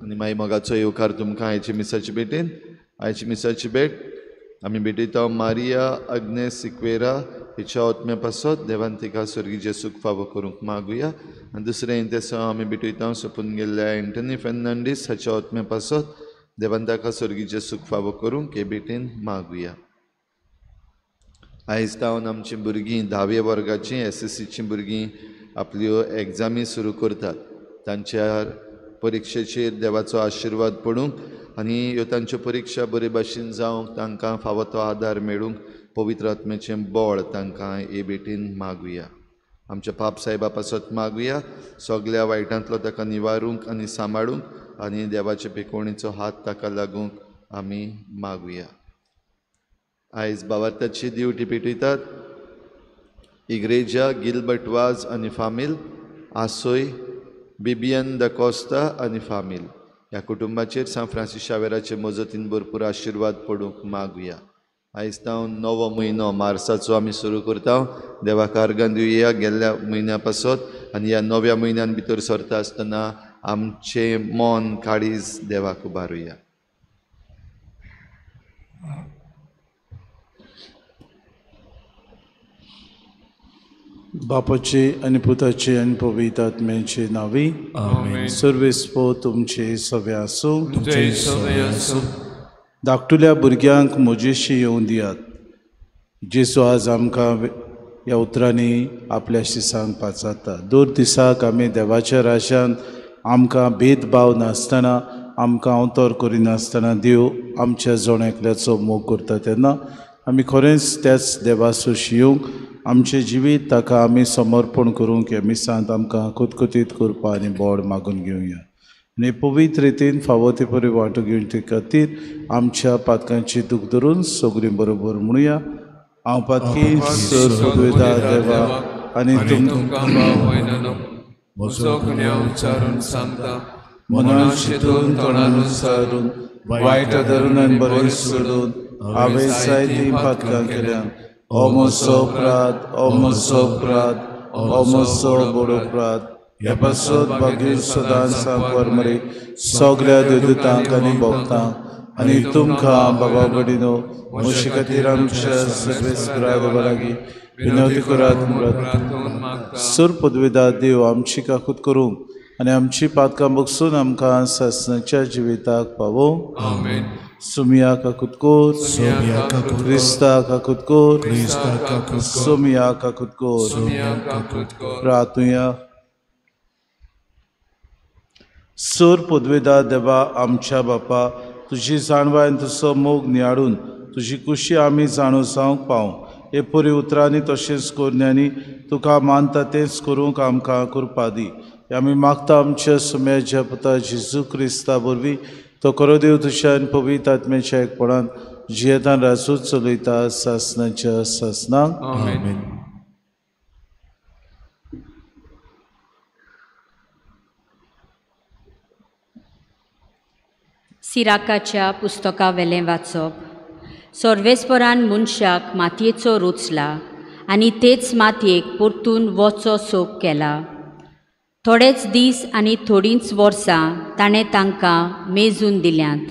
आनी मागीर मोगाचो येवकार तुमकां आयची मिसाची भेटेन. आयची मिसाची भेट आमी भेटयता मारिया अग्नेस सिक्वेरा हिच्या आत्म्या पासत देवान तिका स्वर्गीचें सूख फावो करूंक मागुया. आनी दुसरें इंतेसांव आमी भेटयता सोंपून गेल्ल्या एंटनी फेर्नांडीस हाच्या आत्म्या पासत देवान ताका स्वर्गीचें सूख फावो करूंक हे भेटेन मागुया. आयज तावन आमचीं भुरगीं धावे वर्गाचीं एसएससीचीं भुरगीं आपल्यो एग्जामी सुरू करतात. तांच्या परिक्षेचेर देवाचो आशिर्वाद पडूंक आनी ह्यो तांच्यो परिक्षा बरे भाशेन जावंक तांकां फावो तो आदार मेळूंक पवित्र आत्म्याचें बळ तांकां हे भेटीन मागुया. आमच्या पाप सायबा पासत मागुया सगल्या वायटांतलो ताका निवारूंक आनी सांबाळूंक आनी देवाचे पेकोवणेचो हात ताका लागूंक आमी मागुया. आयज बावार्थाची दिवटी पेटयतात इग्रेजा गिलबर्ट वाज आनी फामील, आसोय बिबियन the Costa आनी फामील ह्या कुटुंबाचेर सांत फ्रांसीस शावेराचे मजतीन भरपूर आशिर्वाद पडूंक मागुया. आयज तावन नवो म्हयनो मार्साचो आमी सुरू करता. देवाक आर्गां दिवया गेल्ल्या म्हयन्या पासत आनी ह्या नव्या म्हयन्यान भितर सरता आसतना आमचें मन काळीज देवाक उबारुया. बापाचे आनी पुताचे आनी पवित्र आत्म्याचे नांवी आमेन. सर्वेस्पो तुमचे सवे आसूं. धाकटुल्या भुरग्यांक म्हजेशी येवं दियात. जेजू आज आमकां ह्या उतरांनी आपल्या शिसांक पाचारता. दर दिसाक आमी देवाच्या राज्यांत आमकां भेदभाव नासतना, आमकां अवतर करिनासतना देव आमच्या जण एकल्याचो मोग करता तेन्ना आमी खरेंच त्याच देवासोशी येवंक आमचें जिवीत ताका आमी समर्पण करूंक ह्या मिसांत आमकां कुतकुतीत करपा आनी बोड मागून घेवया आनी पवित्र रितीन फावो ते परी वांटो घेवचे खातीर आमच्या पातकांची दूख धरून सगळीं बरोबर म्हणुया. हांव पातकी सर देवा आनी तुमकां म्हजो गुन्यांव विचारून सांगता, मनान चिंतून तोंडान उच्चारून वायट धरून आनी बरें सोडून हांवें जायतीं पातकां केल्यात. ओ म्हजो अपराध, ओ म्हजो अपराध, ओ म्हजो व्हड अपराध. ह्या पासत भाग्य सदां सांकवार मरे सगल्या देवदूतांक आनी भक्तांक आनी तुमकां बाबा भयणीनो म्हजे खातीर आमच्या सर्वेस्परा देवा लागीं विनवती करात. सर पदवेदार देव आमची काकूत करूंक आनी आमची पातकां बगसून आमकां सासणाच्या जिविताक पावोवंक. आमेन. सुमिया काकूत कोर, क्रिस्ता काकूत कोर, सुमिया काकूत कोर. प्रार्थुया. सर पदवेदार देवा आमच्या बापा, तुजी जाणवाय तुजो मोग नियाळून तुजी कुशी आमी जाणू जावंक पावूं. हे परी उतरांनी तशेंच करण्यांनी तुका मानता तेंच करूंक आमकां कृपा दी. आमी मागता आमच्या सुम्याच्या पुता जेजू क्रिस्ता वरवीं तो खरो देव तुज्या आनी पवित्र आत्म्याच्या एकपणान जियेतान राजूच चलयता सासणाच्या सासणाक. आमेन. सिराकाच्या पुस्तकावेलें वाचप. सर्वेस्परान मनशाक मातयेचो रोचला आनी तेच मातयेक परतून वचो सोक केला. थोडेच दीस आनी थोडींच वर्सां ताणें तांकां मेजून दिल्यांत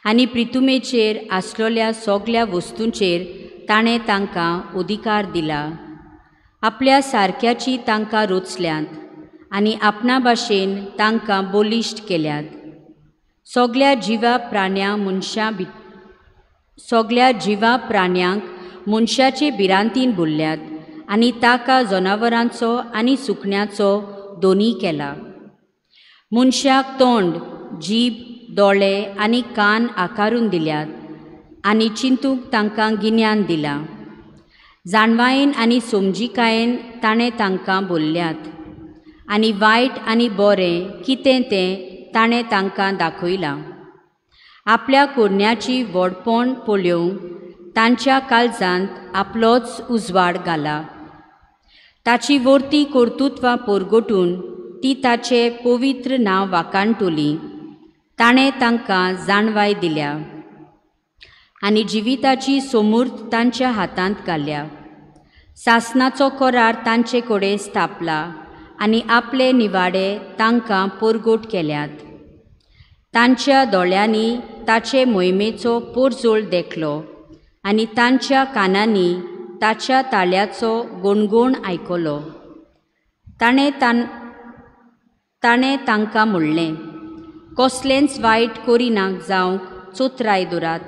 आनी प्रितुमेचेर आसलेल्या सगल्या वस्तूंचेर ताणें तांकां अधिकार दिला. आपल्या सारक्याची तांकां रोचल्यांत आनी आपणा भाशेन तांकां बलिश्ट केल्यात. सगल्या जिवा प्राण्या मनशां सगल्या जिवा प्राण्यांक मनशाचे भिरांतीन भरल्यात आनी ताका जनावरांचो आनी सुकण्याचो दोनी केला. मनशाक तोंड, जीब, दोळे आनी कान आकारून दिल्यात आनी चिंतूंक तांकां गिन्यान दिलां. जाणवायेन आनी समजिकायेन ताणें तांकां बोल्ल्यात आनी वायट आनी बरें कितें तें ताणें तांकां दाखयलां. आपल्या कोरण्याची व्हडपण पळोवंक तांच्या काळजांत आपलोच उजवाड घाला. ताची वर्ती कर्तुत्वां परगटून ती ताचें पवित्र नांव वाखाणटली. ताणें तांकां जाणवाय दिल्या आनी जिविताची सोमूर्त तांच्या हातांत घाल्या. सासणाचो करार तांचे कडेन स्थापला आनी आपले निवाडे तांकां पोरगोट केल्यात. तांच्या दोळ्यांनी ताचे मोहिमेचो पोरजोळ देखलो आनी तांच्या कानांनी ताच्या ताळ्याचो गोणगोण आयकलो. ताणें तांकां म्हणलें, कसलेंच वायट करिनाक जावंक चोत्राय दवरात.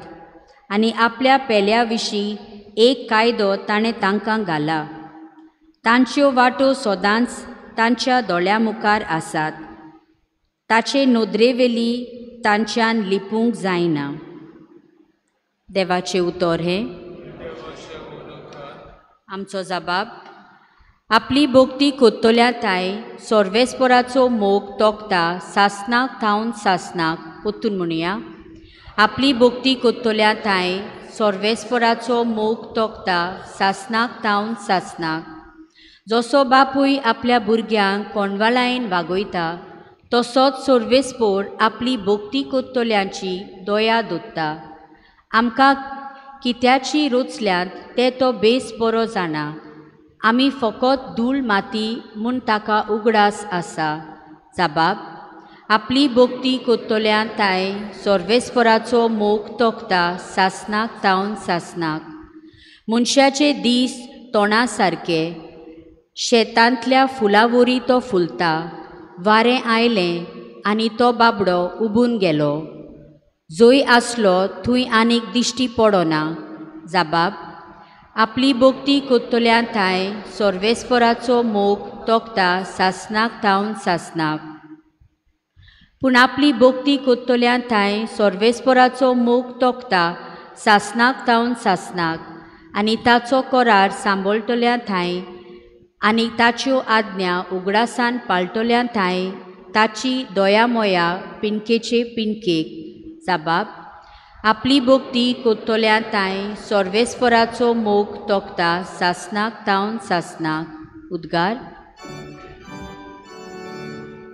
आनी आपल्या पेल्या विशीं एक कायदो ताणें तांकां घाला. तांच्यो वाटो सदांच तांच्या दोळ्यां मुखार आसात. ताचे नदरेवेली तांच्यान लिपूंक जायना. देवाचें उतर हें. आमचो जबाब. आपली भक्ती कोत्तल्या ताय सर्वेस्पराचो मोग तोखता सासनाक थावन सासनाक. पोत्तून म्हणया, आपली भक्ती कोत्तल्या ताय सर्वेस्पराचो मोग तोखता सासनाक थावन सासनाक. जसो बापूय आपल्या भुरग्यांक कोणवालायन वागयता तसोच सर्वेस्पोर आपली भक्ती कोत्तल्यांची दया दोत्ता. आमकां कित्याची रोचल्यांत तें तो बेस बरो जाणा. आमी फकत धूळ माती म्हूण ताका उगडास आसा. जबाब. आपली भक्ती कोत्तल्या ताय सर्वेस्पराचो मोग तोखता सासनाक थावन सासनाक. मनशाचे दीस तोंडा सारके, शेतांतल्या फुलावरी तो फुलता. वारें आयलें आनी तो बाबडो उबून गेलो. जंय आसलो थंय आनीक दिश्टी पडना. जबाब. आपली भक्ती कोत्तल्या थांय सर्वेस्पराचो मोग तोखता सासनाक थावन सासनाक. पूण आपली भक्ती कोत्तल्या थांय सर्वेस्पराचो मोग तोखता सासनाक थावन सासनाक. आनी ताचो करार सांबाळटल्या थांय आनी ताच्यो आज्ञा उगडासान पाळटल्या थांय ताची दयामया पिनकेचे पिनकेक. जबाब. आपली भक्ती कोत्तल्या थांय सर्वेस्पराचो मोग तोखता सासनाक थावन सासनाक. उद्गार.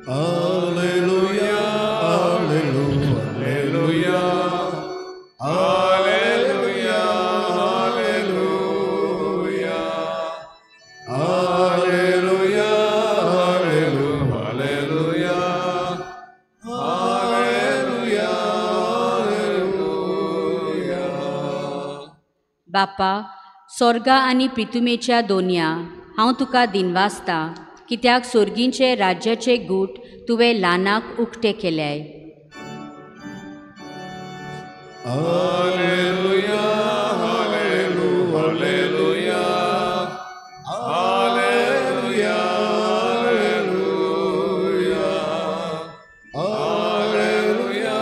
Alleluia, alleluia, alleluia, alleluia, alleluia, alleluia, alleluia, alleluia. बापा, स्वर्गा आनी पृथ्वीच्या दोनया हांव तुका दिनवासता, कित्याक सोर्गींचे राज्याचे गूट तुवें ल्हानाक उक्ते केल्याय. Alleluia, alleluia, alleluia, alleluia, alleluia,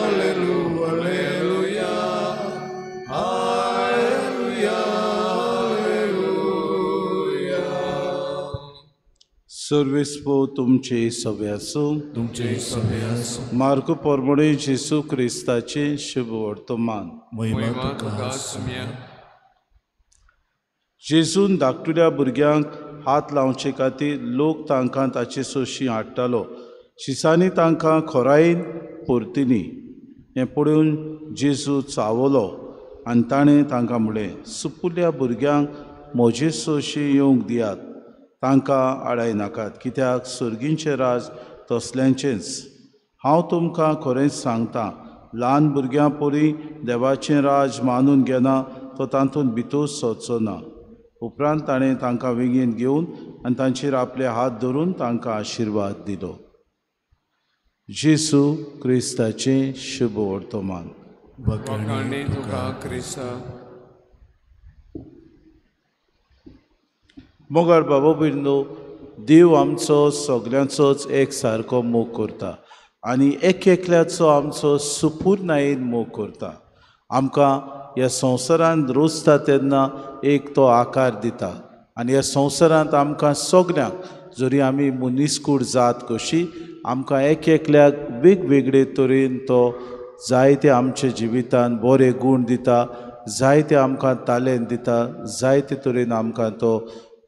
alleluia, alleluia, alleluia. सर्वेस्पो तुमचे सवे आसूं. तुमचे सवे आसूं. मार्को पोरमोडे जेसू क्रिस्ताचे शुभ वर्तमान. महिमा तुका सुम्या. जेजून धाकटुल्या भुरग्यांक हात लावचे खातीर लोक तांकां ताचे सोशी हाडटालो. शिसांनी तांकां खोरायेन परतिली. हें पळोवन जेजू चावलो आनी ताणें तांकां म्हणलें, सुपुल्ल्या भुरग्यांक म्हजे सोशी येवंक दियात, तांकां आडाय नाकात, कित्याक सर्गींचें राज तसल्यांचेंच. हांव तुमकां खरेंच सांगता, ल्हान भुरग्यां परी देवाचें राज मानून घेना तो तातूंत भितर सरचो ना. उपरांत ताणें तांकां वेंगेंत घेवन आनी तांचेर आपले हात धरून तांकां आशिर्वाद दिलो. जेजू क्रिस्ताचें शुभ वर्तमान. बखाणी तुका क्रिस्ता. मोगाळ बाबा भयणीनो, देव आमचो सगल्यांचोच एक सारको मोग करता आनी एक एकल्याचो आमचो सुपूर्णायेन मोग करता. आमकां ह्या संवसारांत रोजता तेन्ना एक तो आकार दिता आनी ह्या संवसारांत आमकां सगल्यांक, जरी आमी मनीसकूड जात कशी, आमकां एक एकल्याक वेगवेगळे तरेन तो जायते आमच्या जिवितान बरे गूण दिता, जायते आमकां तालेंत दिता, जायते तरेन आमकां तो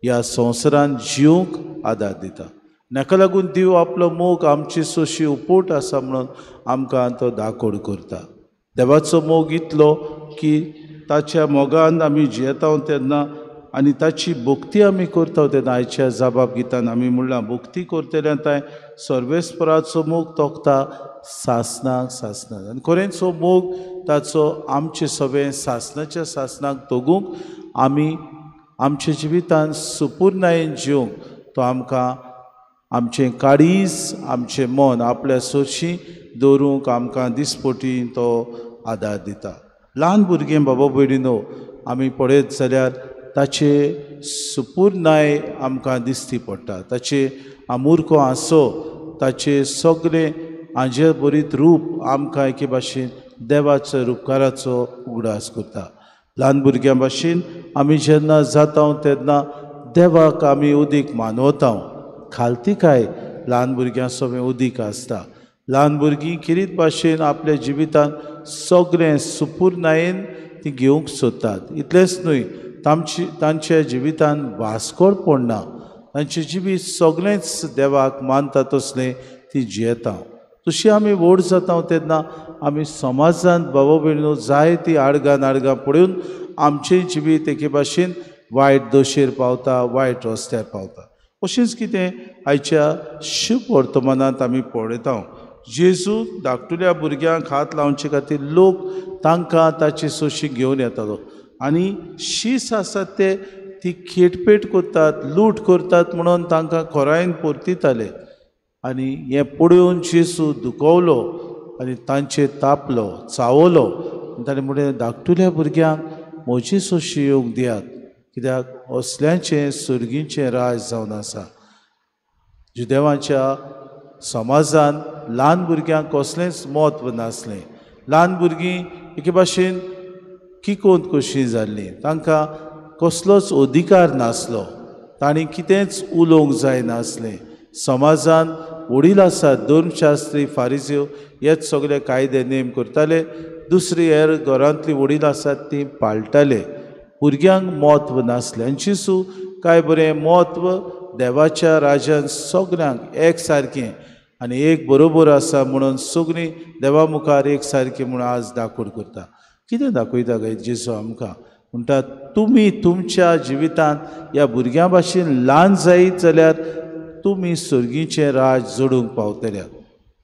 ह्या संवसारान जिवंक आदार दिता. हाका लागून देव आपलो मोग आमची सोशी उपोट आसा म्हणून आमकां तो दाकोड करता. देवाचो मोग इतलो की ताच्या मोगान आमी जियेता तेन्ना आनी ताची भक्ती आमी करता तेन्ना आयच्या जाबाब गितान आमी म्हणलां भक्ती करतल्या तांय सर्वेस्पराचो मोग तोखता सासनाक सासनाक. आनी खरेंच हो मोग ताचो आमचे सगळे सासनाच्या सासनाक तोगूंक आमी आमच्या जिवितान सुपुर्णायेन जिवंक तो आमकां आमचें काळीज आमचें मन आपल्या सोरशीं दवरूंक आमकां दिसपटी तो आदार दिता. ल्हान भुरगें बाबा भयणीनो आमी पळयत जाल्यार ताचे सुपुर्णाय आमकां दिसती पडटा. ताचे आमुरको हांसो ताचे सगळे हांजे बरीत रूप आमकां एके भाशेन देवाचो रुपकाराचो उगडास करता. ल्हान भुरग्यां भाशेन आमी जेन्ना जाता तेन्ना देवाक आमी उदीक मानवता. खालतिकाय ल्हान भुरग्यां सगळें उदीक आसता. ल्हान भुरगीं किरीत भाशेन आपल्या जिवितांत सगळें सुपुर्णायेन ती घेवंक सोदतात. इतलेंच न्हय तांची तांच्या जिवितांत वास्कोडपण ना. तांचें जिवीत सगळेंच देवाक मानता तसलें ती जियेता. तशी आमी व्हड जाता तेन्ना आमी समाजांत बाबा भयणीनो जायतीं आडगां नाडगां पळोवन आमचें जिवीत एके भाशेन वायट दशेर पावता, वायट रस्त्यार पावता. अशेंच कितें आयच्या शुभ वर्तमानांत आमी पळयता. जेजू धाकटुल्या भुरग्यांक हात लावचे खातीर लोक तांकां ताची सोशी घेवन येतालो आनी शीस आसात ते ती खेटपेट करतात, लूट करतात म्हणून तांकां खोरायन परतिताले. आनी हें पळोवन जेजू दुखवलो आनी तांचेर तापलो, चावलो. ताणें म्हणलें धाकटुल्या भुरग्यांक म्हजी सोशी येवंक दियात, कित्याक असल्यांचें सुर्गींचें राज जावन आसा. जुदेवांच्या समाजान ल्हान भुरग्यांक कसलेंच म्हत्व नासलें. ल्हान भुरगीं एके भाशेन किकोंत कशीं जाल्लीं, तांकां कसलोच अधिकार नासलो, तांणी कितेंच उलोवंक जायनासलें. समाजान वडील आसात धर्मशास्त्री फारिज्यो हेच सगळे कायदे नेम करताले, दुसरी हेर घरांतली वडील आसात ती पाळटाले. भुरग्यांक म्हत्व नासलें. आनी जेजू काय बरें म्हत्व देवाच्या राज्यान सगळ्यांक एक सारकें आनी एक बरोबर आसा म्हणून सगळीं देवा मुखार एक सारकें म्हणून आज दाखोड करता. कितें दाखयता काय जेजू आमकां? म्हणटा तुमी तुमच्या जिवितांत ह्या भुरग्यां भाशेन ल्हान जायत जाल्यार तुमी सर्गीचें राज जोडूंक पावतले.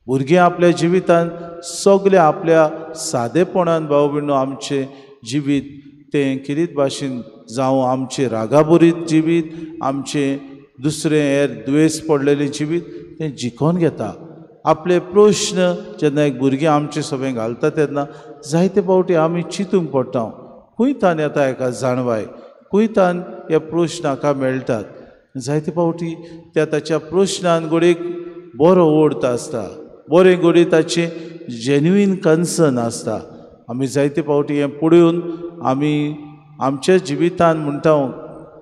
भुरगीं आपल्या जिवितांत सगळें आपल्या सादेपणान भाव भयणीनो आमचें जिवीत तें किरीत भाशेन जावं आमचें रागाभरीत जिवीत, आमचें दुसरें हेर दुयेंस पडलेलें जिवीत तें जिखोवन घेता. आपले प्रश्न जेन्ना एक भुरगें आमचे सगळें घालता तेन्ना जायते फावटी आमी चिंतूंक पडटा, खंय तान येता एका जाणवाय, खंय तान हे प्रश्न हाका मेळटात. जायते फावटी त्या ताच्या प्रश्नान घडयेक बरो अर्थ आसता, बरें घडये ताचें जेन्युइन कन्सर्न आसता. आमी जायते फावटी हें पळोवन आमी आमच्या जिवितान म्हणटा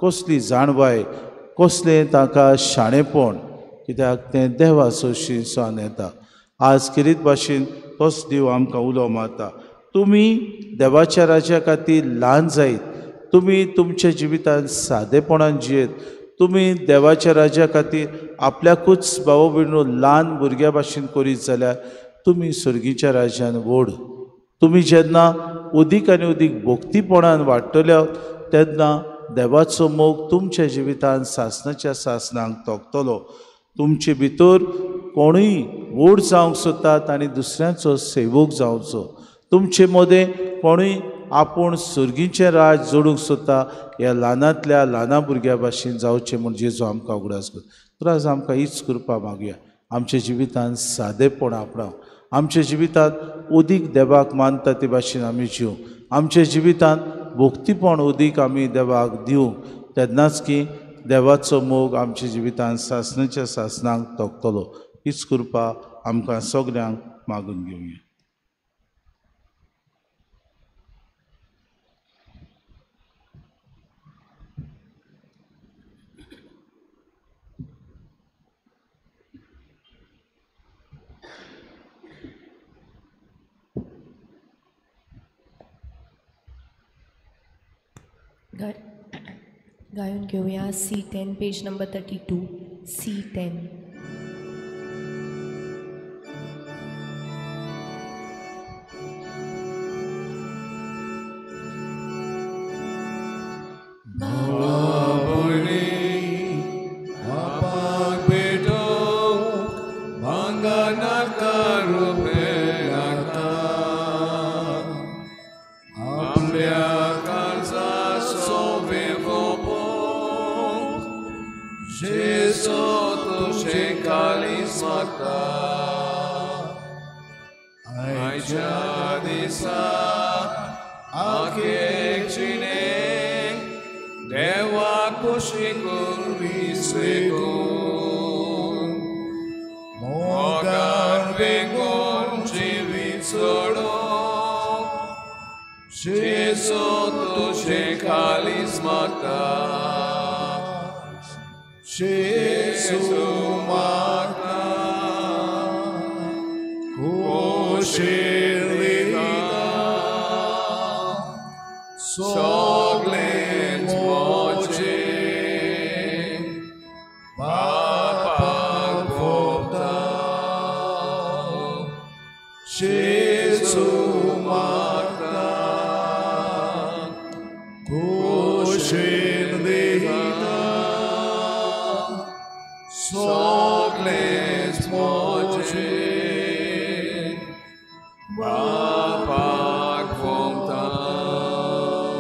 कसली जाणवाय, कसलें ताका शाणेपण, कित्याक तें देवा सोशी सान येता. आज किरीत भाशेन तोच देव आमकां उलो मारता, तुमी देवाच्या राज्या खातीर ल्हान जायत, तुमी तुमच्या जिवितान सादेपणान जियेत, तुमी देवाच्या राज्या खातीर आपल्याकूच भाव भयणीनो ल्हान भुरग्या भाशेन करीत जाल्यार तुमी सर्गीच्या राज्यान व्हड. तुमी जेन्ना उदीक आनी उदीक भक्तीपणान वाडटले तेन्ना देवाचो मोग तुमच्या जिवितान सासनाच्या सासनाक तोखतलो. तुमचे भितर कोणूय व्हड जावंक सोदतात आनी दुसऱ्यांचो सेवक जावचो. तुमचे मदें कोणूय आपूण सर्गीचें राज जोडूंक सोदता ह्या ल्हानांतल्या ल्हाना भुरग्यां भाशेन जावचें म्हूण जेजू आमकां उगडास करता. तर आज आमकां हीच कृपा मागया, आमच्या जिवितान सादेपण आपणाव, आमच्या जिवितांत उदीक देवाक मानता ते भाशेन आमी जिवं, आमच्या जिवितांत भक्तीपण उदीक आमी देवाक दिवंक, तेन्नाच की देवाचो मोग आमच्या जिवितांत सासनाच्या सासनाक तोखतलो. हीच कृपा आमकां सगल्यांक मागून घेवया. गायन घेवया C10 page number 32 C10. Baba. जेजू तुजें काळीज मागता आयच्या दिसा आखेक जिणेक देवाक खोशी करून सेगून मोगान वेंगोवन जिवीत सोडून जेजू तुजें काळीज मागता जेजू मागता खोशी दिता सगळेंच म्हजें बापाक भोगता जेजू मागता खोशी दिता सगळेंच म्हजें बापाक भोगता.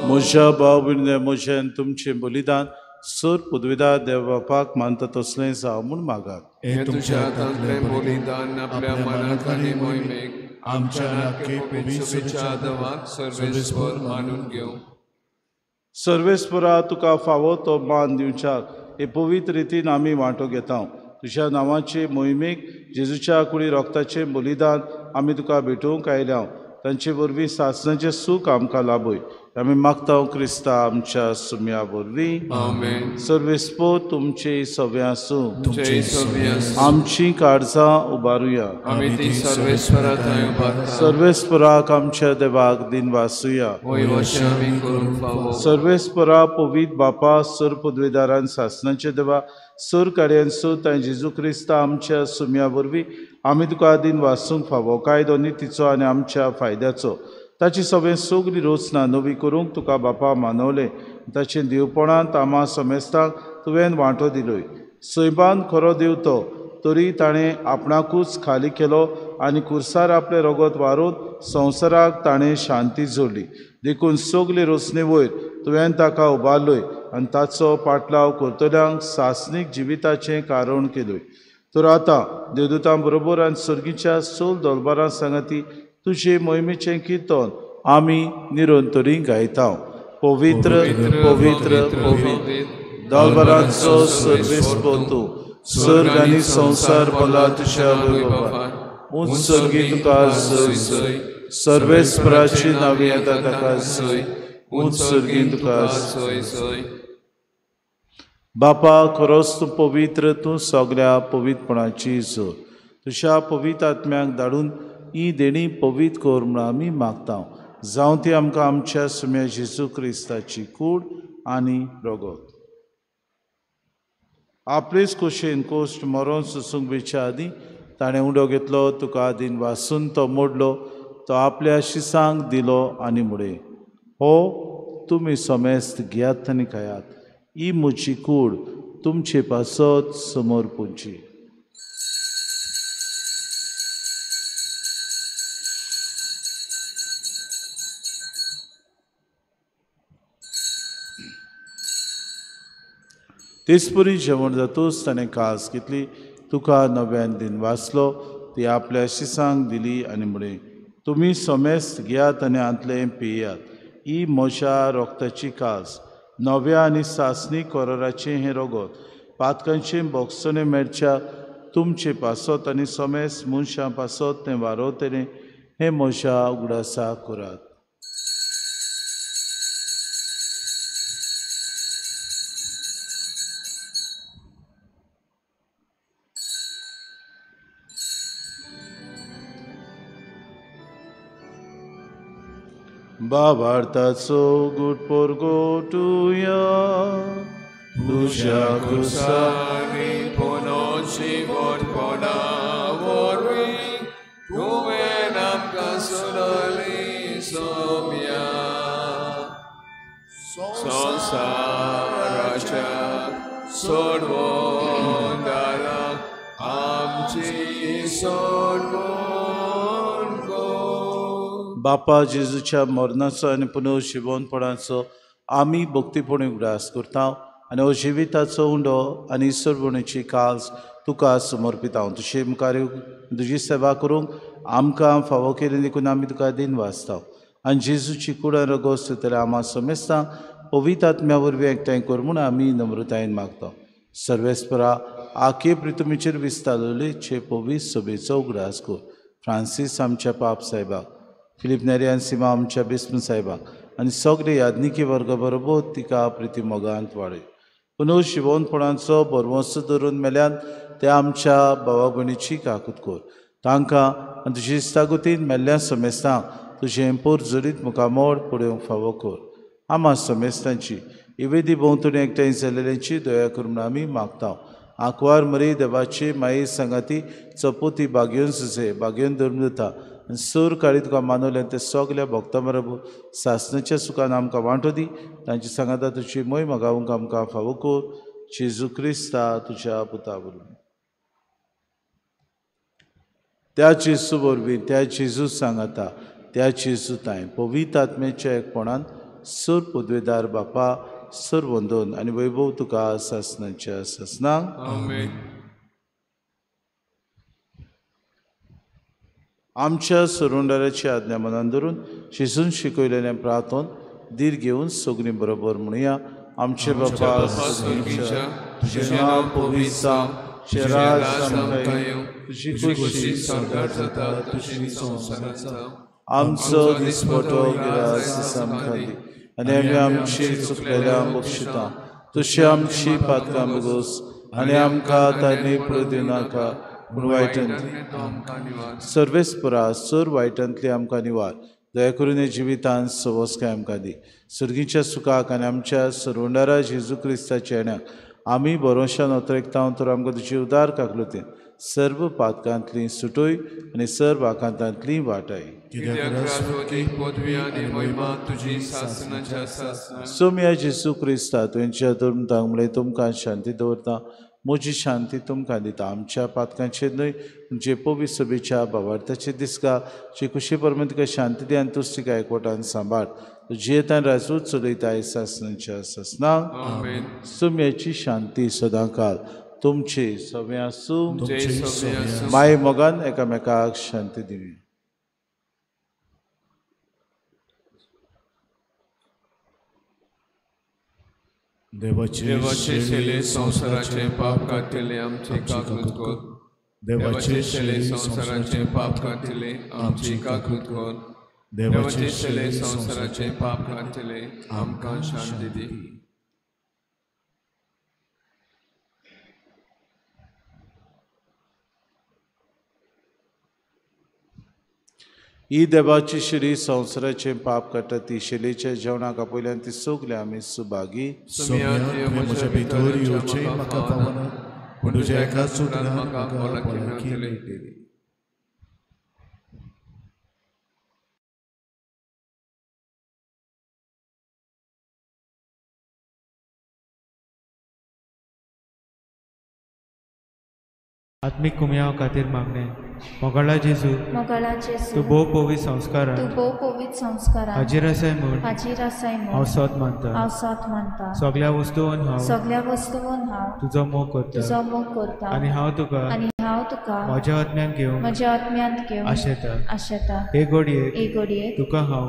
म्हज्या भाव भयणींनी म्हजें आनी तुमचें बलिदान सर पदवीदार देव बापाक मानता तसलें जावं म्हूण मागात. हें तुमच्या हातांतलें बलिदान आपल्या मनाक आनी मोहिमेक आमच्या नाके पवित्र देवाक सर्वेस्पर मानून घेवं. सर्वेस्परा तुका फावो तो मान दिवच्याक हे पवित्र रितीन आमी वांटो घेता. तुज्या नांवाचे मोहिमेक जेजूच्या कुडी रोगताचें बलिदान आमी तुका भेटोवंक आयल्या. तांचे वरवीं सासणाचें सूख आमकां लाभय. आमी मागता क्रिस्ता आमच्या सुम्या वरवीं. आमेन. सर्वेस्पर तुमचे सवे आसूं. तुमचेय सवे आसूं. आमची काळजां उबारुया. आमी ती सर्वेस्परा थंय उबारता. सर्वेस्पराक आमच्या देवाक दिन वासुया. होय वशें आमी करूंक फावो. सर्वेस्परा पवित्र बापा सर पदवेदारान सासणाचे देवा सर कार्यान सुत आनी जेजू क्रिस्ता आमच्या सुम्या वरवीं आमी तुका दिन वासूंक फावो. कायदो नितीचो आनी आमच्या फायद्याचो ताची सगळें सगळी रचना नवी करूंक तुका बापा मानवलें. ताचें देवपणांत आमा समेस्तांक तुवें वांटो दिलोय. सैमान खरो देव तो तरी ताणें आपणाकूच खाली केलो आनी कुर्सार आपलें रगत वारून संवसाराक ताणें शांती जोडली. देखून सगळे रचने वयर तुवें ताका उबारलोय आनी ताचो पाटलाव करतल्यांक सासणीक जिविताचें कारण केलोय. तर आतां देवदूतां बरोबर आनी सर्गीच्या सोल दलबारां सांगाती तुजे मोहिमेचें किर्तन आमी निरंतरी गायता. पवित्र पवित्र पवित्र दलबारांचो सर्वेस्पर तूं, सर्ग आनी संवसार भरला तुज्या वैभवान. उंच सर्गी तुका जय जय, सर्वेस्पराची नांव येता ताका जय, उंच सर्गी तुका जय जय. बापा खरोच तूं पवित्र, तूं सगळ्या पवित्रपणाची जोर. तुज्या पवित्र आत्म्याक धाडून ही देणी पवित्र कर म्हूण आमी मागता. जावं ती आमकां आमच्या सुम्या जेजू क्रिस्ताची कूड आनी रगत. आपलेच खोशयेन कोश्ट मरोन सोसूंक वेच्या आदीं ताणें उडो घेतलो, तुका आदीन वासून तो मोडलो, तो आपल्या शिसांक दिलो आनी म्हळें, हो तुमी समेस्त घेयात आनी खायात, ही म्हजी कूड तुमचे पासत समोर पुंची. तेचपरी जेवण जातूच ताणें कास घेतली, तुका नव्यान दिन वाचलो, ती आपल्या शिसांक दिली आनी म्हळें, तुमी समेस्त घेयात आनी हांतलें पियात, ही म्हज्या रोगताची कास, नव्या आनी सासणी कोराराचें हें रगत, पातकांचें बोगसणें मेळच्या तुमचे पासत आनी समेस्त मनशां पासत तें वारोवतलें, हें म्हज्या उगडासा करात. बाबार्थाचो गुट पोरगोटुया तुज्या कुसांनी पुनोजिवटपणा वरवीं तुवें आमकां सोडली सोम्या संवसाराच्या सोडवणारा आमची सोडवण कर. बापा जेजूच्या मरणाचो आनी पुनर्जिवनपणाचो आमी भक्तीपणी उगडास करता आनी हो जिविताचो उंडो आनी इसरवणेची काल्स तुका समर्पिता. तुजे मुखार तुजी सेवा करूंक आमकां फावो केली देखून आमी तुका दिन वाचता. आनी जेजूची कुडां रगोस जाल्यार आमा समेस्तां पवित्र आत्म्या वरवीं एकठांय कर म्हूण आमी नम्रतायेन मागता. सर्वेस्परा आखे प्रितुमीचेर विस्तारलेले चे पवित्र सभेचो उगडास कर. फ्रांसीस आमच्या पाप साहेबाक, फिलीप नेरी आनी सीमा आमच्या बिस्म साहेबाक आनी सगळे याज्ञिकी वर्ग बरोबर तिका प्रिती मोगांत वाडय. पुनू शिवोनपणाचो बरवंसो धरून मेल्यान ते आमच्या भावा भयणीची काकूत कर. तांकां आनी तुजी इस्तागुतीन मेल्ल्या समेस्तांक तुजें पोर जरीत मुखामोड पळोवंक फावो कर. आमा समेस्तांची इवेदी भोंवतणी एकठांय जाल्ल्यांची दया कर म्हूण आमी मागता. आंकवार मरी देवाची माई सांगाती चपोती बागेवन सुसे बागेवन धरून दिता आनी सूर काळी तुका मानवलें ते सगल्या भक्तां बरोबर सासणाच्या सुखान आमकां वांटो दी. तांची सांगाता तुजी मोय मागावंक आमकां फावो कर. जेजू क्रिस्ता तुज्या पुता वरवीं. त्या जेजू वरवीं, त्या जेजू सांगाता, त्या जेजू तांय पवित्र आत्म्याच्या एकपणान सूर पदवेदार बापा सर वंदन आनी वैभव तुका सासणाच्या सासणाक. आमेन. आमच्या सरुंडाराची आज्ञा मनान धरून शिजून शिकयलेलें प्रार्थन धीर घेवन सगळीं बरोबर म्हणुया. आमचे बापा तुजें नांव पवित्र जावं, तुजें राज आमकां येवं, तुजी खोशी स्वर्गार जाता तशी संवसारांत जावं. आमचो दिसपटो गिरास आमकां दी आनी आमी आमची चुकलेल्या बक्षिता तशी आमची पातकां भोगोस आनी आमकां तांणी पडूं पूण वायटांतली सर्वेस्परा सर वायटांतली आमकां निवार. दया करून जिवितान सवस्काय आमकां दी. सर्गीच्या सुखाक आनी आमच्या सरवंडारा जेजू क्रिस्ताच्या येण्याक आमी भरोशान अतरेकता तर आमकां तुजी उदार काकलुतीन सर्व पातकांतली सुटोय आनी सर्व आकांतांतली वाटाय. सोम्या जेजू क्रिस्ता तुमच्या धर्मतांक म्हळें तुमकां शांती दवरता, म्हजी शांती तुमकां दिता. आमच्या पातकांचेर न्हय जे पवित्र सभेच्या भावार्थाचे दिसका जे कुशी परमें तुका शांती दी आनी तूच तिका एकवटान सांबाळ. जियेतान राजूच चलयता सासणाच्या सासणाक. सोम्याची शांती सदांकाल तुमचे सगळे आसूं. माय मोगान एकामेकाक शांती दिवी. देवाचे शेले संवसाराचे पाप काडटले आमचे काकूत कर. देवाचे शेले संवसाराचे पाप काडटले आमची काकूत कर. देवाचे शेले संवसाराचे पाप काडटले आमकां शांती दी. ही देवाची शिरी संवसाराचें पाप काडटा ती शिलेच्या जेवणाक आपयल्यान ती सगळे आमी सुभागी. म्हज्या भितर येवचें म्हाका पावना, पूण तुज्या एकाच उतरान म्हाका भलायकी मेळटली. आत्मीक कुमयाव खातीर मागणें. मोगाळा जेजू, तूं भोव पवित्र संस्कारान हाजीर आसाय म्हूण हांव सोत मानता. सगळ्या वस्तून हांव तुजो मोग करता आनी हांव तुका म्हज्या आत्म्यान घेवन आशेता. हे घडयेक तुका हांव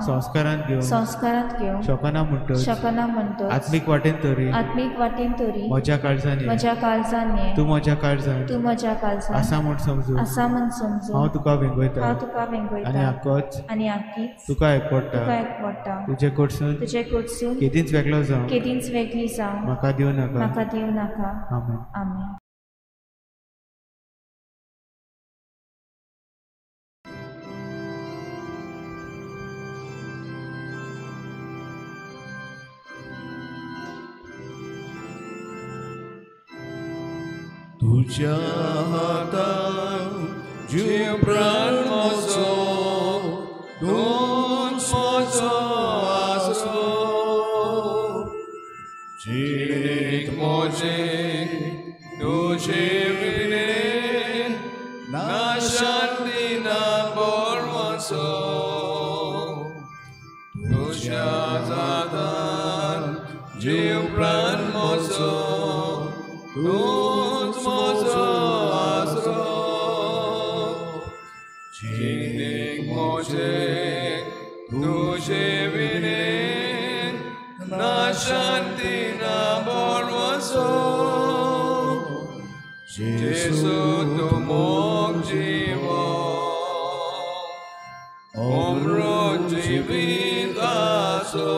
संस्कारांत घेवन शकना म्हणटच आत्मीक वाटेन तरी म्हज्या काळजान तूं म्हज्या काळजान आसा म्हूण समजून हांव तुका वेंगयता आनी आकीच तुका एकवटा. तुजे कडसून केदींच वेगळो जावं म्हाका दिवं नाका. आमेन. तुझ्या हातान जीव प्राण म्हजो, तूंच म्हजो आसरो. जिणेक म्हजे तुजे विणें ना शांती ना बळवंचो. तुझ्या जातान जीव प्राण म्हजो तूंच म्हजो आसरो जिणेक म्हजे तुजे विणें ना शांती ना भरवंसो जेजू तूं मोग जिवो अमृत जिविताचो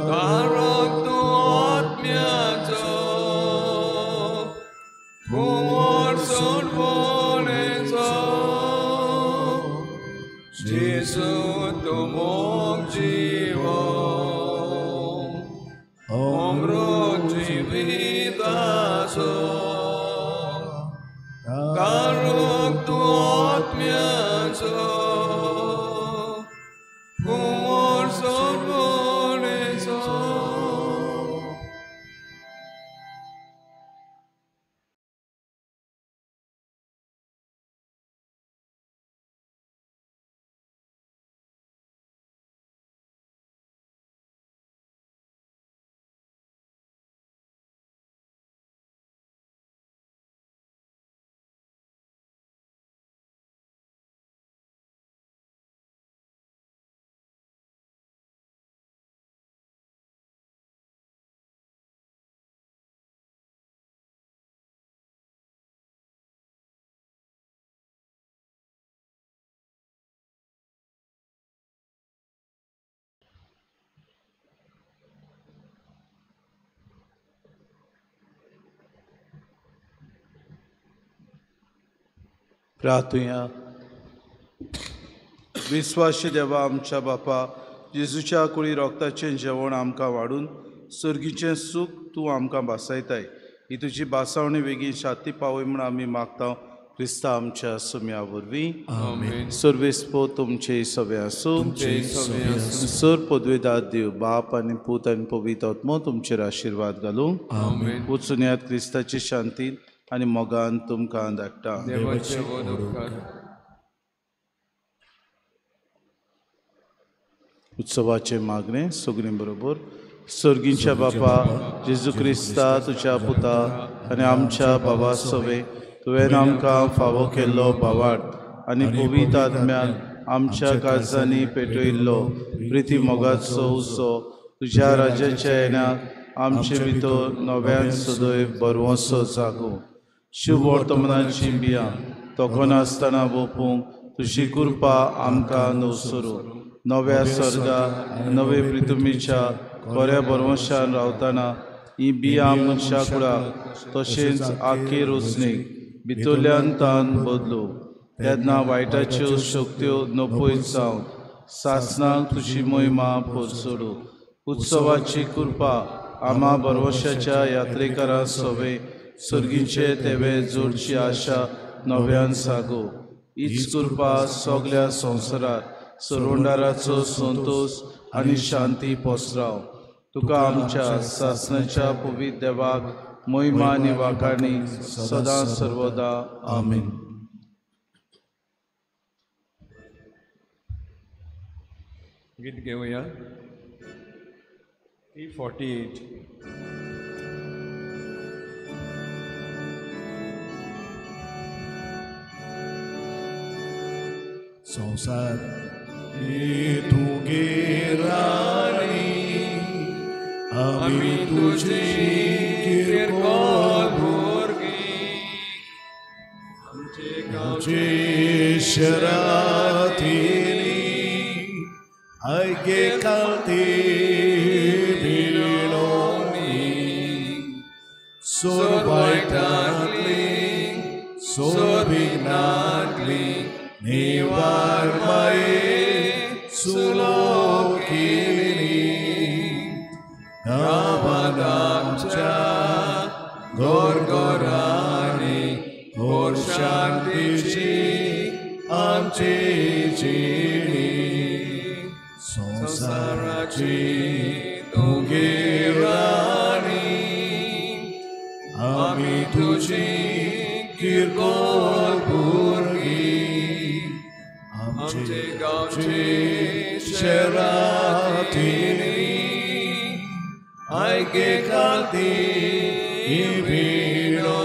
तारक तूं आत्म्याचो कुंवर सोडवणेचो जेजू तूं मोग जिवो अमृत जिविताचो तारक तूं आत्म्याचो कुंवर सोडवणेचो. प्रार्थुया. विस्वाशी देवा आमच्या बापा, जेजूच्या कुळी रोगताचें जेवण आमकां वाडून सर्गीचें सूख तूं आमकां भासायताय. ही तुजी भासावणी बेगीन शांती पावय म्हूण आमी मागता क्रिस्ता आमच्या सुम्या वरवीं. सर्वेस्पो तुमचे सवे आसूं. सर पदवेदार देव बाप आनी पूत आनी पवित्र आत्मो तुमचेर आशिर्वाद घालूं. वचून यात क्रिस्ताची शांती आनी मोगान तुमकां धाडटा. उत्सवाचें मागणें सगळीं बरोबर. सर्गीच्या बापा जेजू क्रिस्ता तुज्या पुता आनी आमच्या बाबा सवे तुवें आमकां फावो केल्लो भावार्थ आनी पवित्र आत्म्यान आमच्या काळजांनी पेटयल्लो प्रिती मोगाचो उत्सव तुज्या राज्याच्या येण्याक आमचे भितर नव्यान सदैव बरवंसो जागो. शुभ वर्तमानाची बियां तोखनासतना वोपूंक तुजी कृपा आमकां नवसरू. नव्या सर्गा नवे पृथ्वीच्या बऱ्या बरवंशान रावतना ही बियां मनशा कुळाक तशेंच आखे रोचणेक भितरल्यान तान बदलू. तेन्ना वायटाच्यो शक्त्यो नपयत जावन सासणाक तुजी मोहिमा पोरसोडू. उत्सवाची कृपा आमा बरवशाच्या यात्रेकारां सवे सर्गीचे तेवे जोडची आशा नव्यान सागो. हीच कृपा सगल्या संवसारार सरोंडाराचो संतोश आनी शांती पसराव. तुका आमच्या सासणाच्या पवित्र देवाक मोहिमा आनी वाखाणी सदां सर्वदा. आमेन. गीत घेवया 348. संवसार तुगे राणी आमी तुजी किरकोळ भुरगीं आमचे गांवचे शरातीनी आयगे खाती भिळोनी सोर वायटांतली सोर विघ्नांतली निवार माये सुलो केली गांवांत आमच्या घरघरांनी घोर शांतीची आमची जिणी. संवसाराची तुगे राणी आमी तुजी किरकोळ भुरगीं आमचे गांवचे शरातीनी आयके खातीर विणोती.